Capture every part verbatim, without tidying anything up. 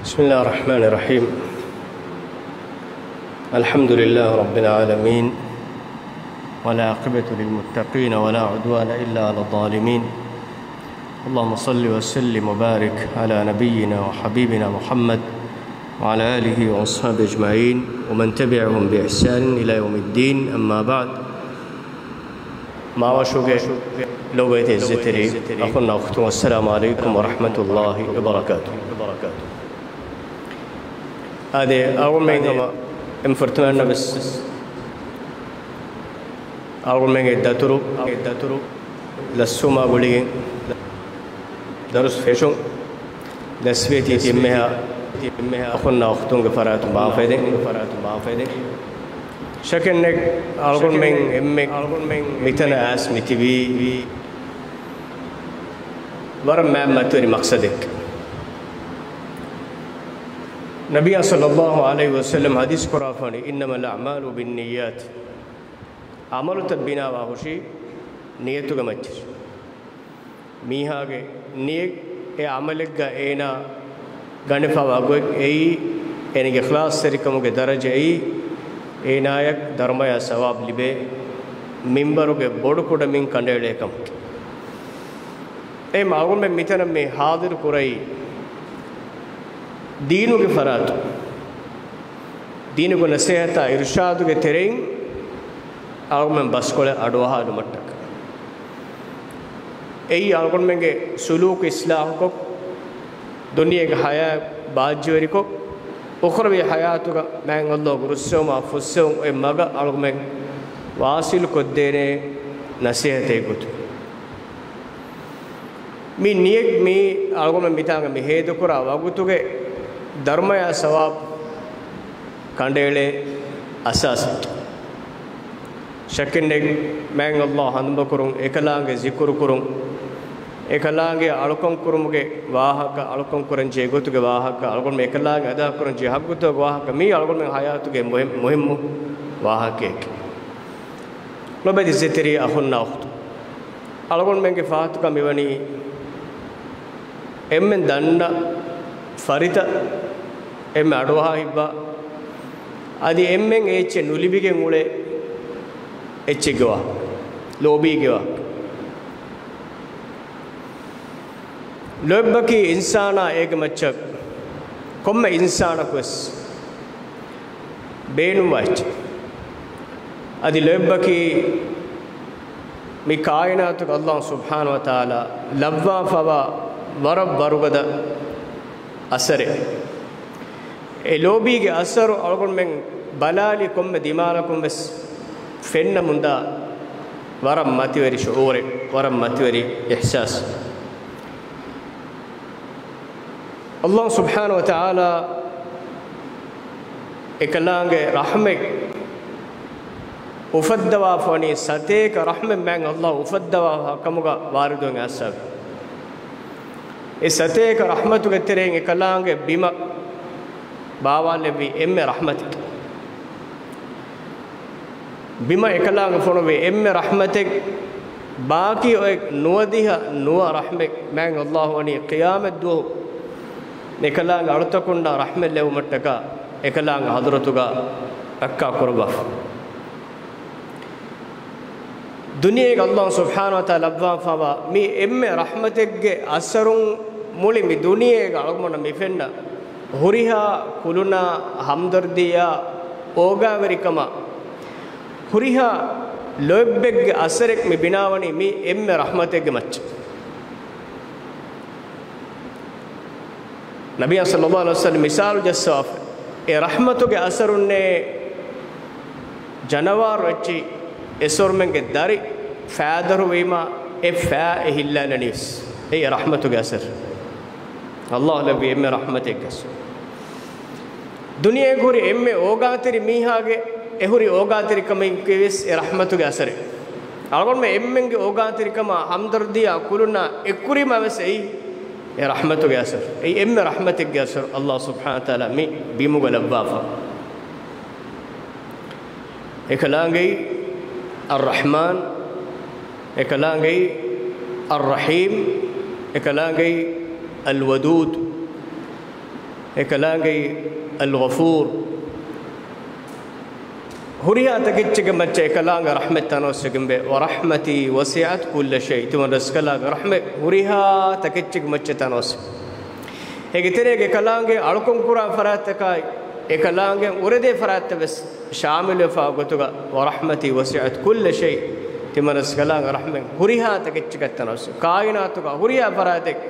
بسم الله الرحمن الرحيم. الحمد لله رب العالمين، والعاقبة للمتقين، ولا عدوان إلا على الظالمين. اللهم صل وسلم وبارك على نبينا وحبيبنا محمد وعلى آله وأصحابه أجمعين ومن تبعهم بإحسان إلى يوم الدين، أما بعد. މާވަށުގެ ލޮބުވެތި އިއްޒަތްތެރި އަޚުންނާ އުޚްތުން، އައްސަލާމު ޢަލައިކުމް ވަރަޙްމަތުﷲި ވަބަރަކާތުހު. އާދެ، އަޅުގަނޑުމެން ހަމަ އެންމެ ފުރަތަމަ ވެސް އަޅުގަނޑުމެންގެ ދަތުރު، ދަތުރު ލަސްވުމާ ގުޅިގެން ދަރުސް ފެށުން ލަސްވެތި ތިންމެހާ، ތިންމެހާ އަޚުންނާ އުޚްތުންގެ ފަރާތުން ބާފައިދެން، ފަރާތުން ބާފައިދެން. ޝަކެއް ނެތް، އަޅުގަނޑުމެން އެންމެ މިތަނަށް އައިސް މިތިބީ ވަރަށް މާތް މަތިވެރި މަޤްޞަދެއް. ނަބިއްޔާ ޞައްލައްލާހު ޢަލައިހި ވަސައްލަމް ޙަދީޘް ކުރާފަ ވަނީ، إنما الأعمال بالنيات. ޢަމަލުތައް ބިނާވާ ހުށީ ނިޔަތުގެ މައްޗަށް. މީހާގެ ނިޔަތް އެ ޢަމަލެއްގަ އޭނާ ގަނެފަވާ ގޮތް އެއީ، އޭނާގެ އިޚްލާޞްތެރިކަމުގެ ދަރަޖަ އެއީ، އޭނާޔަށް ދަރުމަޔާ ސަވާބު ލިބޭ މިންބަރުގެ ބޮޑު ކުޑަމިން ކަނޑައެޅޭ ކަމަކީ. އެހެން އަޅުގަނޑުމެން މިތަނަށް މި ޙާޟިރު ކުރައީ ދީނުގެ ފަރާތުން، ދީނުގެ ނަޞޭޙަތާ އިރުޝާދުގެ ތެރެއިން އަޅުގަނޑުމެން ބަސްކޮޅެއް އަޑުއަހާލުމަށްޓަކާ. އެއީ އަޅުގަނޑުމެންގެ ސުލޫކު އިޞްލާޙުކޮށް، ދުނިޔޭގެ ޙަޔާތް ބާއްޖަވެރިކޮށް، އުޚްރަވީ ޙަޔާތުގަ މާތް ﷲ ގެ ރުއްސެވުމާ ފުއްސެވުން އޮތް މަގަށް އަޅުގަނޑުމެން ވާޞިލުކޮށްދޭނެ ނަޞޭޙަތެއް ގޮތުން. މި ނިޔަތް މީ އަޅުގަނޑުމެން މިތާނގަ މި ހޭދަކުރާ ވަގުތުގެ ދަރުމަޔާ ސަވާބު ކަނޑައެޅޭ އަސާސެއް. ޝައްކެއް ނެތް، މާތް ﷲ ހަނދުމަކުރުން، އެކަލާނގެ ޒިކުރު ކުރުން، އެކަލާނގެ އަޅުކަން ކުރުމުގެ ވާހަކަ، އަޅުކަން ކުރަން ޖެހޭ ގޮތުގެ ވާހަކަ، އަޅުގަނޑުމެން އެކަލާނގެ އަދާކުރަން ޖެހޭ ޙައްޤުތަކުގެ ވާހަކަ، މީ އަޅުގަނޑުމެން ޙަޔާތުގެ މުހިން-، މުހިންމު ވާހަކައެކޭ. ލޮބުވެތި އިއްޒަތްތެރި އަޚުންނާ އުޚްތުން، އަޅުގަނޑުމެންގެ ފަހަތުކަން މިވަނީ އެންމެން ދަންނަ ފަރިތަ، އެންމެ އަޑުއަހާ ހިތްވާ، އަދި އެންމެން އެއްޗެއް ނުލިބިގެން އުޅޭ އެއްޗެއްގެ ވާހަކަ، ލޯބީގެ ވާހަކަ. ލޯތްބަކީ އިންސާނާ އޭގެ މައްޗަށް ކޮންމެ އިންސާނަކު ވެސް ބޭނުންވާ އެއްޗެއް. އަދި ލޯތްބަކީ މި ކާއިނާތުގެ ﷲ ސުބްޙާނަހޫ ވަތަޢާލާ ލައްވާފަވާ ވަރަށް ވަރުގަދަ އަސަރެއް. އެ ލޯބީގެ އަސަރު އަޅުގަނޑުމެން ބަލާލި ކޮންމެ ދިމާލަކުން ވެސް ފެންނަމުންދާ ވަރަށް މަތިވެރި ޝުޢޫރެއް، ވަރަށް މަތިވެރި އިޙްސާސް. ﷲ ސުބްޙާނަހޫ ވަތަޢާލާ އެކަލާނގެ ރަޙްމަތް އުފައްދަވާފަ ވަނީ، ސަތޭކަ ރަޙްމަތް މާތް ﷲ އުފައްދަވާފަ ކަމުގަ ވާރިދުވެގެން އައިސްފަވޭ. އެ ސަތޭކަ ރަޙްމަތުގެ ތެރެއިން އެކަލާނގެ ބިމަށް ބާވާލެއްވި އެންމެ ރަޙްމަތެއް. ބިމަށް އެކަލާނގެ ފޮނުއްވި އެންމެ ރަޙްމަތެއް، ބާކީ އޮތް ނުވަދިހަ ނުވަ ރަޙްމަތް މާތް ﷲ ވަނީ ޤިޔާމަތް ދުވަހު އެކަލާނގެ އަޅުތަކުންނަށް ރަޙްމަތް ލެއްވުމަށްޓަކާ އެކަލާނގެ ޙަޟްރަތުގަ ރައްކާ ކުރައްވާފަ. ދުނިޔޭގަ ﷲ ސުބްޙާނަހޫ ވަތަޢާލާ ލައްވާފަވާ މި އެންމެ ރަޙްމަތެއްގެ އަސަރުން މުޅި މި ދުނިޔޭގަ އަޅުގަނޑަށް މި ފެންނަ ހުރިހާ ކުލުނާ، ހަމްދަރްދީއާ، އޯގާވެރިކަމާ، ހުރިހާ ލޯތްބެއްގެ އަސަރެއް މި ބިނާވަނީ މި އެންމެ ރަޙްމަތެއްގެ މައްޗަށް. ނަބިއްޔާ ޞައްލައްލާހު ޢަލައިހި ވަސައްލަމް މިސާލު ޖައްސަވާފަ، އެ ރަޙްމަތުގެ އަސަރުންނޭ ޖަނަވާރު އެއްޗި އެސޮރުމެންގެ ދަރި ފާދަރުވީމާ އެ ފާ އެ ހިއްލާލަނީވެސް. އެއީ ރަޙްމަތުގެ އަސަރު. ﷲ ލެއްވި އެންމެ ރަޙްމަތެއްގެ އަސަރު. ދުނިޔޭގަ ހުރި އެންމެ އޯގާތެރި މީހާގެ އެ ހުރި އޯގާތެރިކަމެއްގެވެސް އެ ރަޙްމަތުގެ އަސަރެއް. އަޅުގަނޑުމެން އެންމެންގެ އޯގާތެރިކަމާ، ހަމްދަރްދީއާ، ކުލުނާ އެއްކުރީމާ ވެސް އެއީ އެ ރަޙްމަތުގެ އަސަރު. އެއީ އެންމެ ރަޙްމަތެއްގެ އަސަރު ﷲ ސުބްޙާނަހޫ ވަތަޢާލާ މި ބިމުގަ ލައްވާފަ. އެކަލާނގެއީ އައްރަޙްމާން، އެކަލާނގެއީ އައްރަޙީމް، އެކަލާނގެއީ އަލްވަދޫދު. އެކަލާނގެއީ އަލްޣަފޫރު. ހުރިހާ ތަކެއްޗެއްގެ މައްޗަށް އެކަލާނގެ ރަޙްމަތް ތަނަވަސްވެގެންވޭ. "ވަރަޙްމަތީ ވަސިޢަތް ކުއްލަ ޝައި." ތިމަން ރަސްކަލާނގެ ރަޙްމަތް ހުރިހާ ތަކެއްޗެއްގެ މައްޗަށް ތަނަވަސް. އޭގެ ތެރޭގަ އެކަލާނގެ އަޅުކަން ކުރާ ފަރާތްތަކާއި، އެކަލާނގެ އުރެދޭ ފަރާތްތައް ވެސް ޝާމިލުވެފާ ގޮތުގަ، "ވަރަޙްމަތީ ވަސިޢަތް ކުއްލަ ޝައި." ތިމަން ރަސްކަލާނގެ ރަޙްމަތް ހުރިހާ ތަކެއްޗެއްގެ ތަނަވަސް. ކާއިނާތުގަ ހުރިހާ ފަރާތެއް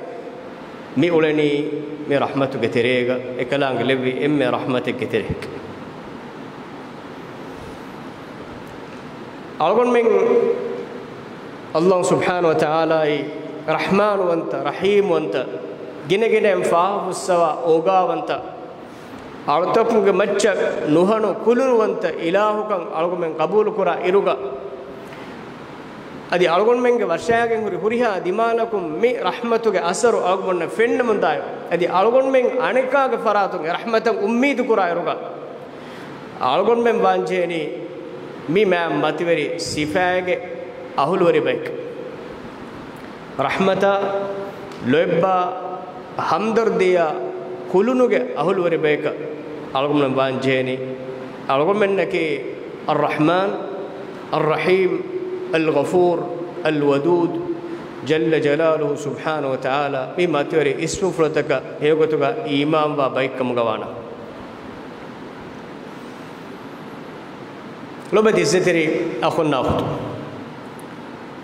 މި އުޅެނީ މި ރަޙްމަތުގެ ތެރޭގަ، އެކަލާނގެ ލެއްވި އެންމެ ރަޙްމަތެއްގެ ތެރޭގަ. އަޅުގަނޑުމެން ﷲ ސުބްޙާނަހޫ ވަތަޢާލާއި ރަޙްމާނުވަންތަ، ރަޙީމްވަންތަ، ގިނަގިނައިން ފާހަގަފުއްސަވާ އޯގާވަންތަ، އަޅުތަކުންގެ މައްޗަށް ނުހަނު ކުލުނުވަންތަ އިލާހުކަން އަޅުގަނޑުމެން ޤަބޫލުކުރާ އިރުގަ، އަދި އަޅުގަނޑުމެންގެ ވަށާގެން ހުރި ހުރިހާ ދިމާލަކުން މި ރަޙްމަތުގެ އަސަރު އަޅުގަނޑުމެންނަށް ފެންނަމުންދާއިރު، އަދި އަޅުގަނޑުމެން އަނެކާގެ ފަރާތުން އެ ރަޙްމަތަށް އުއްމީދު ކުރާ އިރުގަ، އަޅުގަނޑުމެން ވާންޖެހެނީ މި މާތް މަތިވެރި ސިފައިގެ އަހުލުވެރި ބަޔަކަށް. ރަޙްމަތާ، ލޯތްބާ، ހަމްދަރްދީއާ، ކުލުނުގެ އަހުލުވެރި ބަޔަކަށް އަޅުގަނޑުމެން ވާންޖެހެނީ. އަޅުގަނޑުމެންނަކީ އައްރަޙްމާން، އައްރަޙީމް، އަލްޣަފޫރް، އަލްވަދޫދް، ޖައްލަ ޖަލާލުހު ސުބްޙާނަހޫ ވަތަޢާލާ މި މަތިވެރި އިސްމުފުޅުތަކަށް ހެޔޮގޮތުގަ އީމާންވާ ބައެއްކަމުގަ ވާނަމަ. ލޯބިވެތި އިއްޒަތްތެރި އަޚުންނާ އުޚްތުން.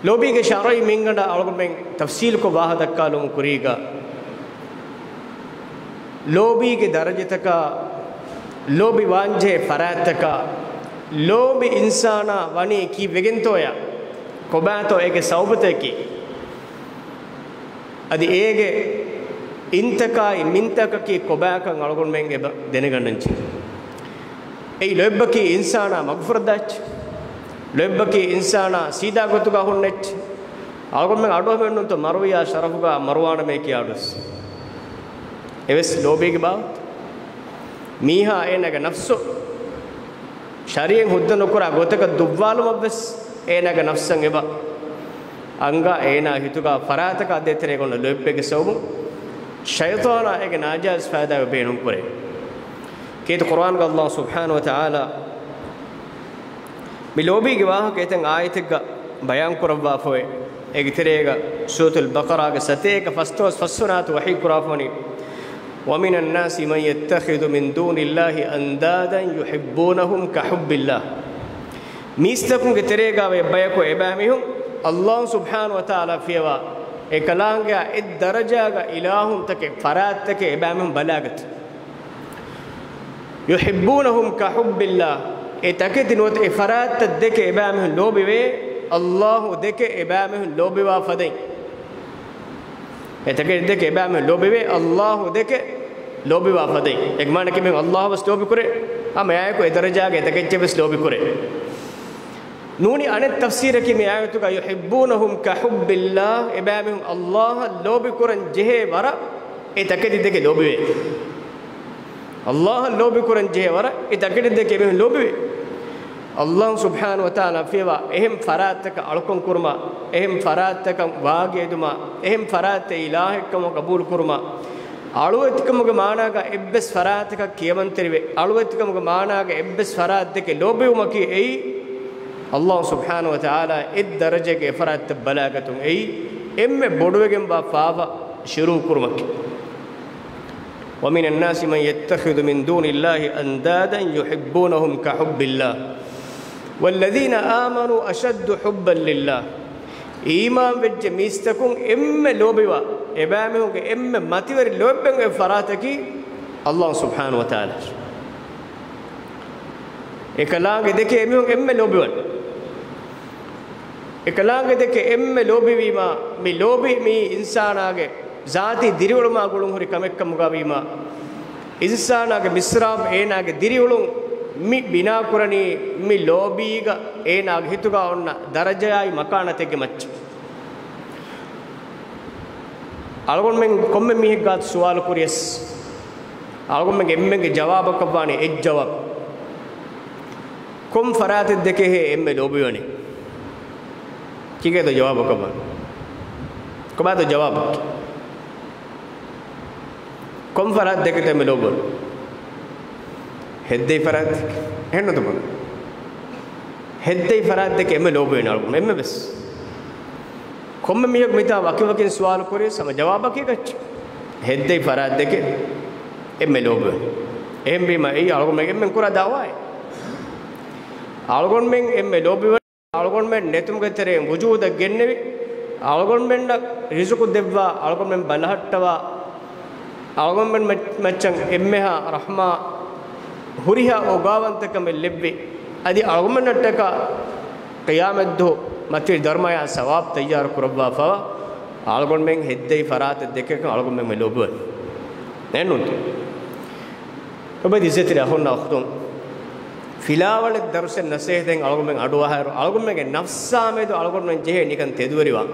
ލޯބީގެ ޝަރުޢީ މިންގަނޑަށް އަޅުގަނޑުމެން ތަފްސީލުކޮށް ވާހަކަ ދައްކާލުމުން ކުރީގަ، ލޯބީގެ ދަރަޖަތަކާ، ލޯބި ވާންޖެހޭ ފަރާތްތަކާ، ލޯބި އިންސާނާ ވަނީ ކީއްވެގެންތޯޔާ، ކޮބާތޯ އޭގެ ސަބަބުތަކަކީ، އަދި އޭގެ އިންތަކާއި މިންތަކަކީ ކޮބާކަން އަޅުގަނޑުމެން އެބަ ދެނެގަންނަންޖެހޭ. އެއީ ލޯތްބަކީ އިންސާނާ މަގުފުރައްދާ އެއްޗެއް. ލޯތްބަކީ އިންސާނާ ސީދާ ގޮތުގަ ހުންނަ އެއްޗެއް. އަޅުގަނޑުމެން އަޑުއެހުމެއްނޫންތޯ މަރުވިޔާ ޝަރަފުގަ މަރުވާނަމޭ ކިޔާ އަޑުވެސް. އެވެސް ލޯބީގެ ބާވަތު. މީހާ އޭނާގެ ނަފްސު ޝަރީޢަތް ހުއްދަ ނުކުރާ ގޮތަކަށް ދުއްވާލުމަށްވެސް އޭނާގެ ނަފްސަށް އެބަ އަންގާ، އޭނާ ހިތުގަ ފަރާތަކާ ދޭތެރޭގަ އޮންނަ ލޯތްބެއްގެ ސަބަބުން ޝައިޠާނާ އޭގެ ނާޖާއިޒް ފައިދާ އެބަ ބޭނުންކުރޭ. ކީރިތި ޤުރްއާންގަ ﷲ ސުބްޙާނަހޫ ވަތަޢާލާ މި ލޯބީގެ ވާހަކަ އެތައް އާޔަތެއްގަ ބަޔާންކުރައްވާފައި. އޭގެ ތެރޭގަ ސޫރަތުލް ބަޤަރާގެ ސަތޭކަ ފަސްދޮޅަސް ފަސްވަނަ އާޔަތު ވަޙީ ކުރާފަވަނީ، "وَمِنَ النَّاسِ مَن يَتَّخِذُ مِن دُونِ اللَّهِ أَندَادًا يُحِبُّونَهُمْ كَحُبِّ اللَّهِ." މީސްތަކުންގެ ތެރޭގަ ވޭ ބަޔަކު އެބައިމީހުން ﷲ ސުބްޙާނަހޫ ވަތަޢާލާ ފިޔަވާ އެކަލާނގެއާ އެއްދަރަޖާގަ އިލާހުންތަކެއް ފަރާތްތަކެއް އެބައިމީހުން ބަލާގަތު. "يُحِبُّونَهُمْ كَحُبِّ اللَّهِ." އެ ތަކެތި ނުވަތަ އެ ފަރާތްތައް ދެކެ އެބައިމީހުން ލޯބިވޭ، ﷲ ދެކެ އެބައިމީހުން ލޯބިވާ ފަދައިން. އެ ތަކެތި ދެކެ އެބައިމީހުން ލޯބިވޭ، ﷲ ދެކެ ލޯބިވާ ފަދައިން. އޭގެ މާނައަކީ މީހުން ﷲ ވެސް ލޯބިކުރޭ، ހަމަ އެއާއެކު އެ ދަރަޖާގަ އެ ތަކެއްޗެއް ވެސް ލޯބިކުރޭ. ނޫނީ އަނެއް ތަފްސީރަކީ މި އާޔަތުގަ "يُحِبُّونَهُمْ كَحُبِّ اللَّهِ" އެބައިމީހުން ﷲ އަށް ލޯބިކުރަން ޖެހޭ ވަރަށް އެ ތަކެތި ދެކެ ލޯބިވޭ. ﷲ އަށް ލޯބިކުރަން ޖެހޭ ވަރަށް އެ ތަކެތި ދެކެ އެމީހުން ލޯބިވޭ. ﷲ ސުބްޙާނަހޫ ވަތަޢާލާ ފިޔަވާ އެހެން ފަރާތްތަކަށް އަޅުކަން ކުރުމަށް، އެހެން ފަރާތްތަކަށް ވާގި އެދުމަށް، އެހެން ފަރާތްތައް އިލާހެއްކަމަށް ޤަބޫލު ކުރުމަށް، އަޅުވެތިކަމުގެ މާނާގަ އެއްވެސް ފަރާތަކަށް ކިޔަމަންތެރިވެ، އަޅުވެތިކަމުގެ މާނާގަ އެއްވެސް ފަރާތްތަކެއް ލޯބިވުމަކީ އެއީ، ﷲ ސުބްޙާނަހޫ ވަތަޢާލާ އެއްދަރަޖައެއްގެ އެފަރާތްތައް ބަލާގަތުން އެއީ، އެންމެ ބޮޑުވެގެންވާ ފާފަ ޝިރުކު ކުރުމަކީ. "وَمِنَ النَّاسِ مَن يَتَّخِذُ مِن دُونِ اللَّهِ أَندَادًا يُحِبُّونَهُمْ كَحُبِّ اللَّهِ وَالَّذِينَ آمَنُوا أَشَدُّ حُبًّا لِلَّهِ." އީމާންވެއްޖެ މީސްތަކުން އެންމެ ލޯބިވާ، އެބައިމީހުންގެ އެންމެ މަތިވެރި ލޯތްބެއް އޮތް ފަރާތަކީ ﷲ ސުބްޙާނަހޫ ވަތަޢާލާ. އެކަލާނގެ ދެކެ އެމީހުން އެންމެ ލޯބިވަން. އެކަލާނގެ ދެކެ އެންމެ ލޯބިވީމާ، މި ލޯބި މީ އިންސާނާގެ ޒާތީ ދިރިއުޅުމާ ގުޅުން ހުރި ކަމެއްކަމުގަ ވީމާ، އިންސާނާގެ މިސްރާބް އޭނާގެ ދިރިއުޅުން މި ބިނާކުރަނީ މި ލޯބީގަ އޭނާގެ ހިތުގަ އޮންނަ ދަރަޖަޔާއި މަކާނަތެއްގެ މައްޗަށް. އަޅުގަނޑުމެން ކޮންމެ މީހެއްގާ ސުވާލު ކުރިޔަސް، އަޅުގަނޑުމެންގެ އެންމެންގެ ޖަވާބަކަށްވާނެ އެއް ޖަވާބު. ކޮން ފަރާތެއް ދެކެހޭ އެންމެ ލޯބިވަނީ؟ ކީކޭތޯ ޖަވާބަކަށްވާނެ؟ ކޮބާތޯ ޖަވާބަކީ؟ ކޮން ފަރާތް ދެކެތަ އެންމެ ލޯބިވަނީ؟ ހެއްދެވި ފަރާތް ދެކެ. އެހެންނުތަ ބުނަނީ؟ ހެއްދެވި ފަރާތް ދެކެ އެންމެ ލޯބިވަނީ އަޅުގަނޑު. އެންމެ ވެސް. ކޮންމެ މީހަކު މިތާ ވަކިވަކިން ސުވާލު ކުރިޔަސް ހަމަ ޖަވާބަކީ އެކައްޗެއް. ހެއްދެވި ފަރާތް ދެކެ އެންމެ ލޯބިވަނީ. އެހެންވީމަ އެއީ އަޅުގަނޑުމެން އެންމެން ކުރާ ދައުވާއެއް. އަޅުގަނޑުމެން އެންމެ ލޯބިވަނީ އަޅުގަނޑުމެން ނެތުމުގެ ތެރެއިން ވުޖޫދަށް ގެންނެވި، އަޅުގަނޑުމެންނަށް ރިޒުޤު ދެއްވާ، އަޅުގަނޑުމެން ބަލަހައްޓަވާ، އަޅުގަނޑުމެން މައްޗަށް އެންމެހާ ރަޙްމާ ހުރިހާ އޯގާވަންތަކަމެއް ލެއްވި، އަދި އަޅުގަނޑުމެންނަށްޓަކާ ޤިޔާމަތްދުވަހު މަތިވެރި ދަރުމަޔާ ސަވާބު ތައްޔާރު ކުރައްވާފަވާ އަޅުގަނޑުމެން ހެއްދެވި ފަރާތެއް ދެކެކަން އަޅުގަނޑުމެން މި ލޯބިވަނީ. އެހެންނޫންތަ؟ އެބަ އިއްޒަތްތެރި އަޚުންނާ އުޚްތުން، ފިލާވަޅެއް ދަރުސެއް ނަސޭހަތެއް އަޅުގަނޑުމެން އަޑުއަހާއިރު، އަޅުގަނޑުމެންގެ ނަފްސާމެދު އަޅުގަނޑުމެން ޖެހޭ ނިކަން ތެދުވެރިވާން.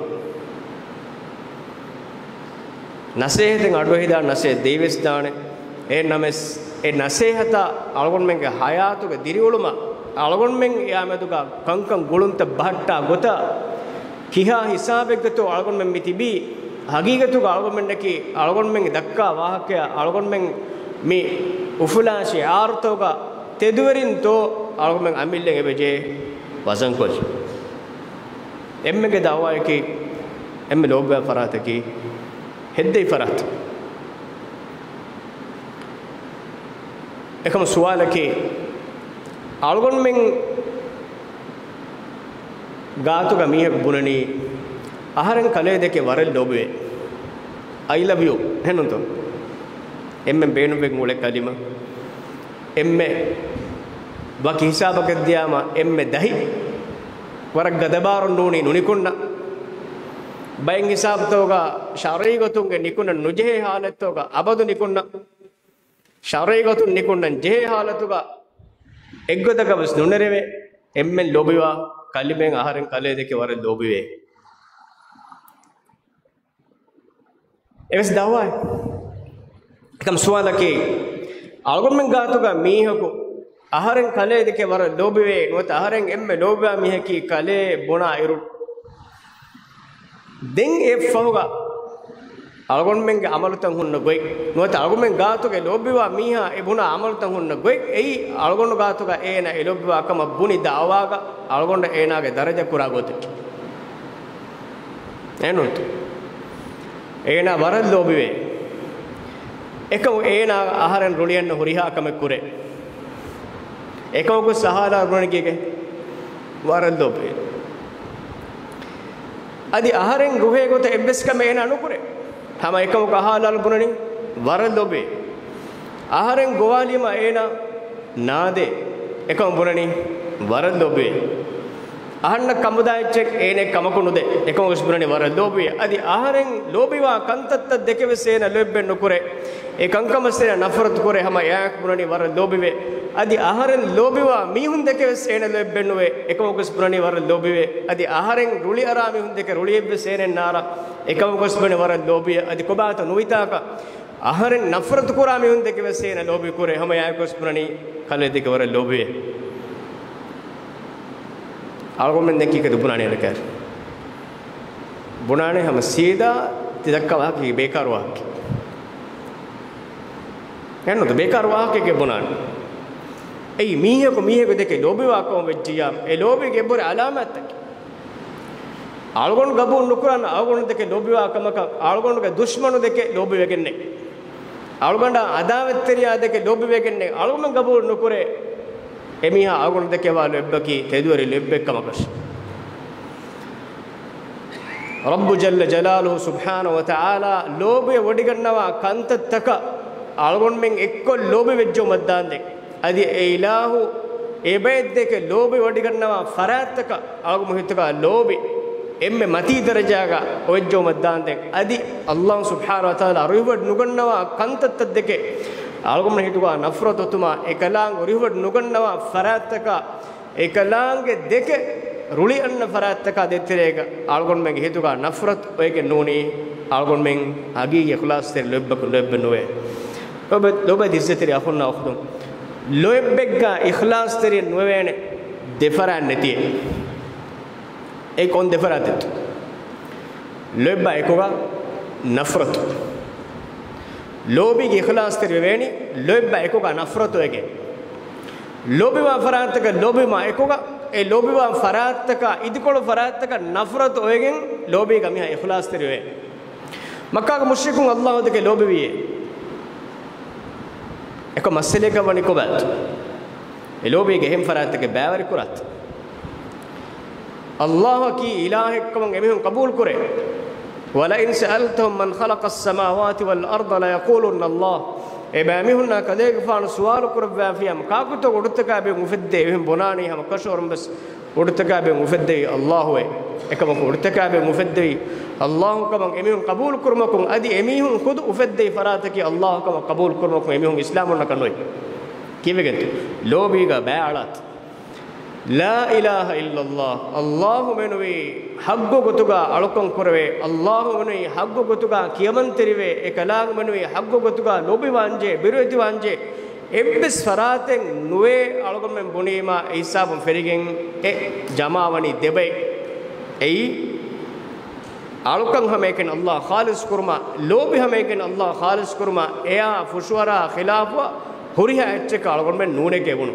ނަސޭހަތެއް އަޑުއެހިދާނެ، ނަސޭހަތް ދެވިވެސް ދާނެ. އެހެންނަމަވެސް، އެ ނަސޭހަތާ އަޅުގަނޑުމެންގެ ޙަޔާތުގެ ދިރިއުޅުމަށް، އަޅުގަނޑުމެން އެއާމެދުގަ ކަންކަން ގުޅުންތައް ބަހައްޓާ ގޮތަށް، ކިހާ ހިސާބެއްގަތޯ އަޅުގަނޑުމެން މި ތިބީ؟ ހަގީގަތުގަ އަޅުގަނޑުމެންނަކީ އަޅުގަނޑުމެން ދައްކާ ވާހަކަޔާ އަޅުގަނޑުމެން މި އުފުލާ ޝިޢާރުތަކުގަ ތެދުވެރިންތޯ އަޅުގަނޑުމެން އަމިއްލައަށް އެބަޖެހޭ ވަޒަންކޮށް؟ އެންމެންގެ ދައުވާއަކީ، އެންމެ ލޯބިވާ ފަރާތަކީ ހެއްދެވި ފަރާތް. އެކަމަ ސުވާލަކީ، އަޅުގަނޑުމެން ގާތުގަ މީހަކު ބުނަނީ، އަހަރެން ކަލޭ ދެކެ ވަރަށް ލޯބިވޭ. I love you. އެހެންނޫންތޯ؟ އެންމެން ބޭނުންވެގެން އުޅޭ ކަލިމަ. އެންމެ ވަކި ހިސާބަކަށް ދިޔާމަ އެންމެ ދަހި. ވަރަށް ގަދަބާރުން ނޫނީ ނުނިކުންނަ. ބައެއް ހިސާބުތަކުގަ ޝަރުޢީ ގޮތުންގެ ނިކުންނަން ނުޖެހޭ ހާލަތުތަކުގަ އަބަދު ނިކުންނަ. ޝަރުޢީ ގޮތުން ނިކުންނަން ޖެހޭ ހާލަތުގަ އެއްގޮތަކަށް ވެސް ނުނެރެވޭ. އެންމެން ލޯބިވާ ކަލިމައިން އަހަރެން ކަލޭ ދެކެ ވަރަށް ލޯބިވޭ. އެވެސް ދައުވާއެއް. އެކަމަ ސުވާލަކީ، އަޅުގަނޑުމެން ގާތުގަ މީހަކު އަހަރެން ކަލޭ ދެކެ ވަރަށް ލޯބިވޭ، ނުވަތަ އަހަރެން އެންމެ ލޯބިވާ މީހަކީ ކަލޭ ބުނާ އިރު. ދެން އެއަށްފަހުގަ އަޅުގަނޑުމެންގެ އަމަލުތައް ހުންނަ ގޮތް، ނުވަތަ އަޅުގަނޑުމެން ގާތުގެ ލޯބިވާ މީހާ އެ ބުނާ އަމަލުތައް ހުންނަ ގޮތް، އެއީ އަޅުގަނޑު ގާތުގަ އޭނަ އެ ލޯބިވާ ކަމަށް ބުނި ދައުވާގަ އަޅުގަނޑަށް އޭނާގެ ދަރަޖަ ކުރާ ގޮތެއް. އެހެންނޫންތޯ؟ އޭނާ ވަރަށް ލޯބިވޭ. އެކަމު އޭނާ އަހަރެން ރުޅިއަންނަ ހުރިހާ ކަމެއް ކުރޭ. އެކަމަކު އަހާލާލު ބުނަނީ ކީކޭ؟ ވަރަށް ލޯބިވޭ. އަދި އަހަރެން ރުހޭ ގޮތަށް އެއްވެސް ކަމެއް އޭނާ ނުކުރޭ. ހަމަ އެކަމަކު އަހާލާލު ބުނަނީ ވަރަށް ލޯބިވޭ. އަހަރެން ގޮވާލީމަ އޭނާ ނާދޭ. އެކަމަކު ބުނަނީ ވަރަށް ލޯބިވޭ. އަހަންނަށް ކަމުދާ އެއްޗެއް އޭނަ ކަމަކު ނުދޭ. އެކަމަކު ވެސް ބުނަނީ ވަރަށް ލޯބިވޭ. އަދި އަހަރެން ލޯބިވާ ކަންތައްތައް ދެކެ ވެސް އޭނަ ލޯތްބެއް ނުކުރޭ. އެ ކަންކަމަށް އޭނަ ނަފްރަތު ކުރޭ. ހަމަ އެއާއެކު ބުނަނީ ވަރަށް ލޯބިވޭ. އަދި އަހަރެން ލޯބިވާ މީހުން ދެކެ ވެސް އޭނަ ލޯތްބެއް ނުވޭ. އެކަމަކު ވެސް ބުނަނީ ވަރަށް ލޯބިވޭ. އަދި އަހަރެން ރުޅި އަރާ މީހުން ދެކެ ރުޅިއެއް ވެސް އޭނަ ނާރާ. އެކަމަކު ވެސް ބުނަނީ ވަރަށް ލޯބިވޭ. އަދި ކޮބާތަ ނުވިތާކަށް؟ އަހަރެން ނަފްރަތު ކުރާ މީހުން ދެކެ ވެސް އޭނަ ލޯބި ކުރޭ. ހަމަ އެއާއެކު ވެސް ބުނަނީ ކަލޭ ދެކެ ވަރަށް ލޯބިވޭ. އަޅުގަނޑުމެން ދެން ކީކޭ ބުނާނީ އޭނަ ކައިރި؟ ބުނާނެ ހަމަ ސީދާ ތި ދައްކާ ވާހަކަ ބޭކާރު ވާހަކަ. އެހެންނޫންތޯ؟ ބޭކާރު ވާހަކައެއް ބުނާނެ. އެއީ މީހަކު މީހަކު ދެކެ ލޯބިވާ ކަމަށް ވެއްޖިއްޔާ، އެ ލޯބީގެ އެއްބުރި އަލާމާތްތަކެއް. އަޅުގަނޑު ގަބޫލު ނުކުރާނަ އަޅުގަނޑު ދެކެ ލޯބިވާ ކަމަކަށް އަޅުގަނޑުގެ ދުޝްމަނު ދެކެ ލޯބިވެގެންނެއް. އަޅުގަނޑާ އަދާވަތްތެރިޔާ ދެކެ ލޯބިވެގެންނެއް. އަޅުގަނޑު ގަބޫލު ނުކުރޭ އެމީހާ އަޅުގަނޑު ދެކެ ވާ ލޯތްބަކީ ތެދުވެރި ލޯތްބެއް ކަމަކަށް. ރައްބު ޖައްލަ ޖަލާލުހު ސުބްޙާނަހު ވަތަޢާލާ ލޯބިވެ ވޮޑިގަންނަވާ ކަންތައްތަކަށް އަޅުގަނޑުމެން އެއްކޮށް ލޯބިވެއްޖައުމަށްދާންދެން. އަދި އެ އިލާހު އެބައެއްދެކެ ލޯބިވޮޑިގަންނަވާ ފަރާތްތަކަށް އަޅުގަނޑު ހިތުގަ ލޯބި އެންމެ މަތީ ދަރަޖާގަ އޮވެއްޖައުމަށްދާންދެން. އަދި އައްލާހު ސުބްޙާނަހު ވަތަޢާލާ ރުހިވޮޑި ނުގަންނަވާ ކަންތައްތައްދެކެ އަޅުގަނޑު ހިތުގަ ނަފްރަތު އޮތުމާ، އެކަލާނގެ ރުހިވޮޑި ނުގަންނަވާ ފަރާތްތަކާ، އެކަލާނގެ ދެކެ ރުޅިއަންނަ ފަރާތްތަކާ ދޭތެރޭގަ އަޅުގަނޑުމެންގެ ހިތުގަ ނަފްރަތު އޮވެގެން ނޫނީ، އަޅުގަނޑުމެން ހަގީގީ އިޚްލާޞްތެރި ލޯތްބަކު ލޯތްބެއް ނުވޭ. ލޯބި، ލޯބި އިއްޒަތްތެރި އަޚުންނާ އުޚްތުން، ލޯތްބެއްގަ އިޚްލާޞްތެރިއެއް ނުވެވޭނެ ދެފަރާތް ނެތިއެއް. އެ ކޮން ދެފަރާތެއްތޯ؟ ލޯތްބާ އެކުގަ ނަފްރަތު. ލޯބީގެ އިޚްލާޞްތެރިވެވޭނީ، ލޯތްބާ އެކުގަ ނަފްރަތު އޮވެގެން. ލޯބިވާ ފަރާތްތަކަށް ލޯބިވުމާ އެކުގަ، އެ ލޯބިވާ ފަރާތްތަކާ އިދިކޮޅު ފަރާތްތަކަށް ނަފްރަތު އޮވެގެން ލޯބީގަ މީހާ އިޚްލާޞްތެރިވެ. މައްކާގެ މުޝްރިކުން ﷲ ދެކެ ލޯބިވިއޭ. އެކަ މައްސަލައަކަށް ވަނީ ކޮބާތު؟ އެ ލޯބީގެ އެހެން ފަރާތްތަކެއް ބައިވެރި ކުރާތި. ﷲ އަކީ އިލާހެއްކަމަށް އެމީހުން ޤަބޫލު ކުރޭ. وَلَئِنْ سَأَلْتَهُمْ مَنْ خَلَقَ السَّمَاوَاتِ وَالْأَرْضَ لَيَقُولُنَّ اللَّهُ. އެބައިމީހުންނާ ކަލޭގެފާނު ސުވާލު ކުރައްވާފިއްޔާ، ކާކުތޯ އުޑުތަކާ ބިން އުފެއްދޭ؟ އެމީހުން ބުނާނީ ހަމަ ކަށަވަރުން ވެސް އުޑުތަކާ ބިން އުފެއްދެވި ﷲ އޭ. އެކަމަކު އުޑުތަކާ ބިން އުފެއްދެވި ﷲ ކަމަށް އެމީހުން ޤަބޫލު ކުރުމަކުން، އަދި އެމީހުން ޚުދު އުފެއްދެވި ފަރާތަކީ ﷲ ކަމަށް ޤަބޫލު ކުރުމަކުން އެމީހުން އިސްލާމުންނަކަށް ނުވޭ. ކީއްވެގެންތޯ؟ ލޯބީގަ ބައި އަޅާތި. لا إله إلا الله. ﷲ މެނުވީ ޙައްޤު ގޮތުގަ އަޅުކަން ކުރެވޭ. ﷲ މެނުވީ ޙައްޤު ގޮތުގަ ކިޔަމަންތެރިވޭ. އެކަލާނގެ މެނުވީ ޙައްޤު ގޮތުގަ ލޯބިވާންޖެހޭ، ބިރުވެތިވާންޖެހޭ. އެއްވެސް ފަރާތެއް ނުވޭ އަޅުގަނޑުމެން ބުނީމާ، އެ ހިސާބުން ފެށިގެން އެ ޖަމާވަނީ ދެބައި. އެއީ، އަޅުކަން ހަމައެކަނި ﷲ ޚާލިޞް ކުރުމާ، ލޯބި ހަމައެކަނި ﷲ ޚާލިޞް ކުރުމާ، އެއާ ފުށުއަރާ ޚިލާފުވާ ހުރިހާ އެއްޗަކަށް އަޅުގަނޑުމެން ނޫނެކޭ ބުނު.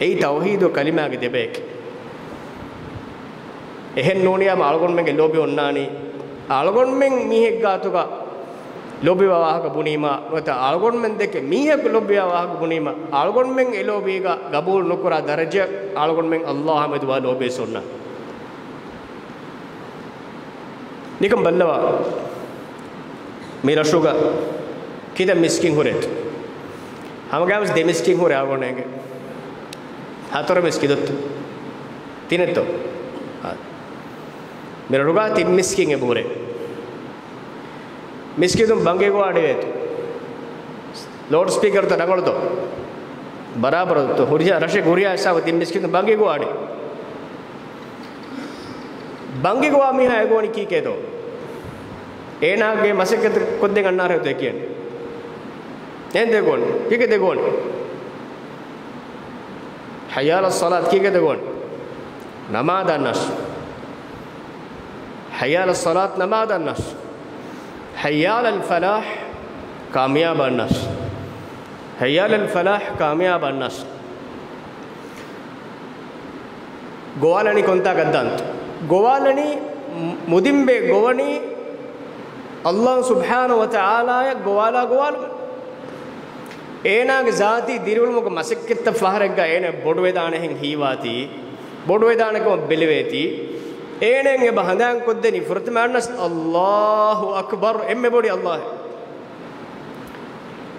އެއީ ތައުޙީދު ކަލިމާގެ ދެބަޔަކީ. އެހެން ނޫނިއްޔާމަ އަޅުގަނޑުމެންގެ ލޯބި އޮންނާނީ، އަޅުގަނޑުމެން މީހެއްގާތުގަ ލޯބިވާ ވާހަކަ ބުނީމާ، ނުވަތަ އަޅުގަނޑުމެން ދެކެ މީހަކު ލޯބިވާ ވާހަކަ ބުނީމާ، އަޅުގަނޑުމެން އެ ލޯބީގަ ގަބޫލު ނުކުރާ ދަރަޖަ އަޅުގަނޑުމެން ﷲ މެދުވާ ލޯބި އޮންނާނެ. ނިކަން ބައްލަވާ، މި ރަށުގަ ކިތައް މިސްކިތް ހުރޭތޯ؟ ހަމަގައިމުވެސް ދެ މިސްކިތް ހުރޭ އަޅުގަނޑުމެންގެ. ހަތަރު މިސްކިތު ތިނެއްތޯ؟ އާ. މި ރަށުގަ ތިން މިސްކިތް އެބަހުރޭ. މިސްކިތުން ބަންގިގޮވާ އަޑިވޭތޯ؟ ލައުޑް ސްޕީކަރުތައް ރަނގަޅުތޯ؟ ބަރާބަރުތޯ؟ ހުރިހާ ރަށެއް ހުރިހާ ހިސާބަށް ތިން މިސްކިތުން ބަންގިގޮވާ އަޑި. ބަންގިގޮވާ މީހާ އެ ގޮވަނީ ކީކޭތޯ؟ އޭނާގެ މަސައްކަތް ކޮށްދޭން އަންނާރޭތޯ އެ ކިޔަނީ؟ އެހެން ދެ ގޮވަނީ. ކީކޭ ދެ ގޮވަނީ؟ ޙައްޔަ ޢަލައްޞަލާތް ކީކޭ ދެ ގޮވަނީ؟ ނަމާދަށް އަންނާށޭ. ޙައްޔަ ޢަލައްޞަލާތް ނަމާދަށް އަންނާށޭ. ޙައްޔަ ޢަލަލް ފަލާޙް ކާމިޔާބަށް އަންނާށޭ. ޙައްޔަ ޢަލަލް ފަލާޙް ކާމިޔާބަށް އަންނާށޭ. ގޮވާލަނީ ކޮންތާކަށް ދާން؟ ގޮވާލަނީ މުދިންބޭ ގޮވަނީ ﷲ ސުބްޙާނަހޫ ވަތަޢާލާއަށް ގޮވާލާ ގޮވާލުމެއް. އޭނާގެ ޒާތީ ދިރިއުޅުމުގެ މަސައްކަތްތައް ފަހަރެއްގަ އޭނާ ބޮޑުވެދާނެހެން ހީވާތީ، ބޮޑުވެދާނެކަމަށް ބެލެވޭތީ، އޭނައަށް އެބަ ހަނދާން ކޮށްދެނީ ފުރަތަމަ އަންނަސް ﷲ އަކްބަރު، އެންމެ ބޮޑީ ﷲ.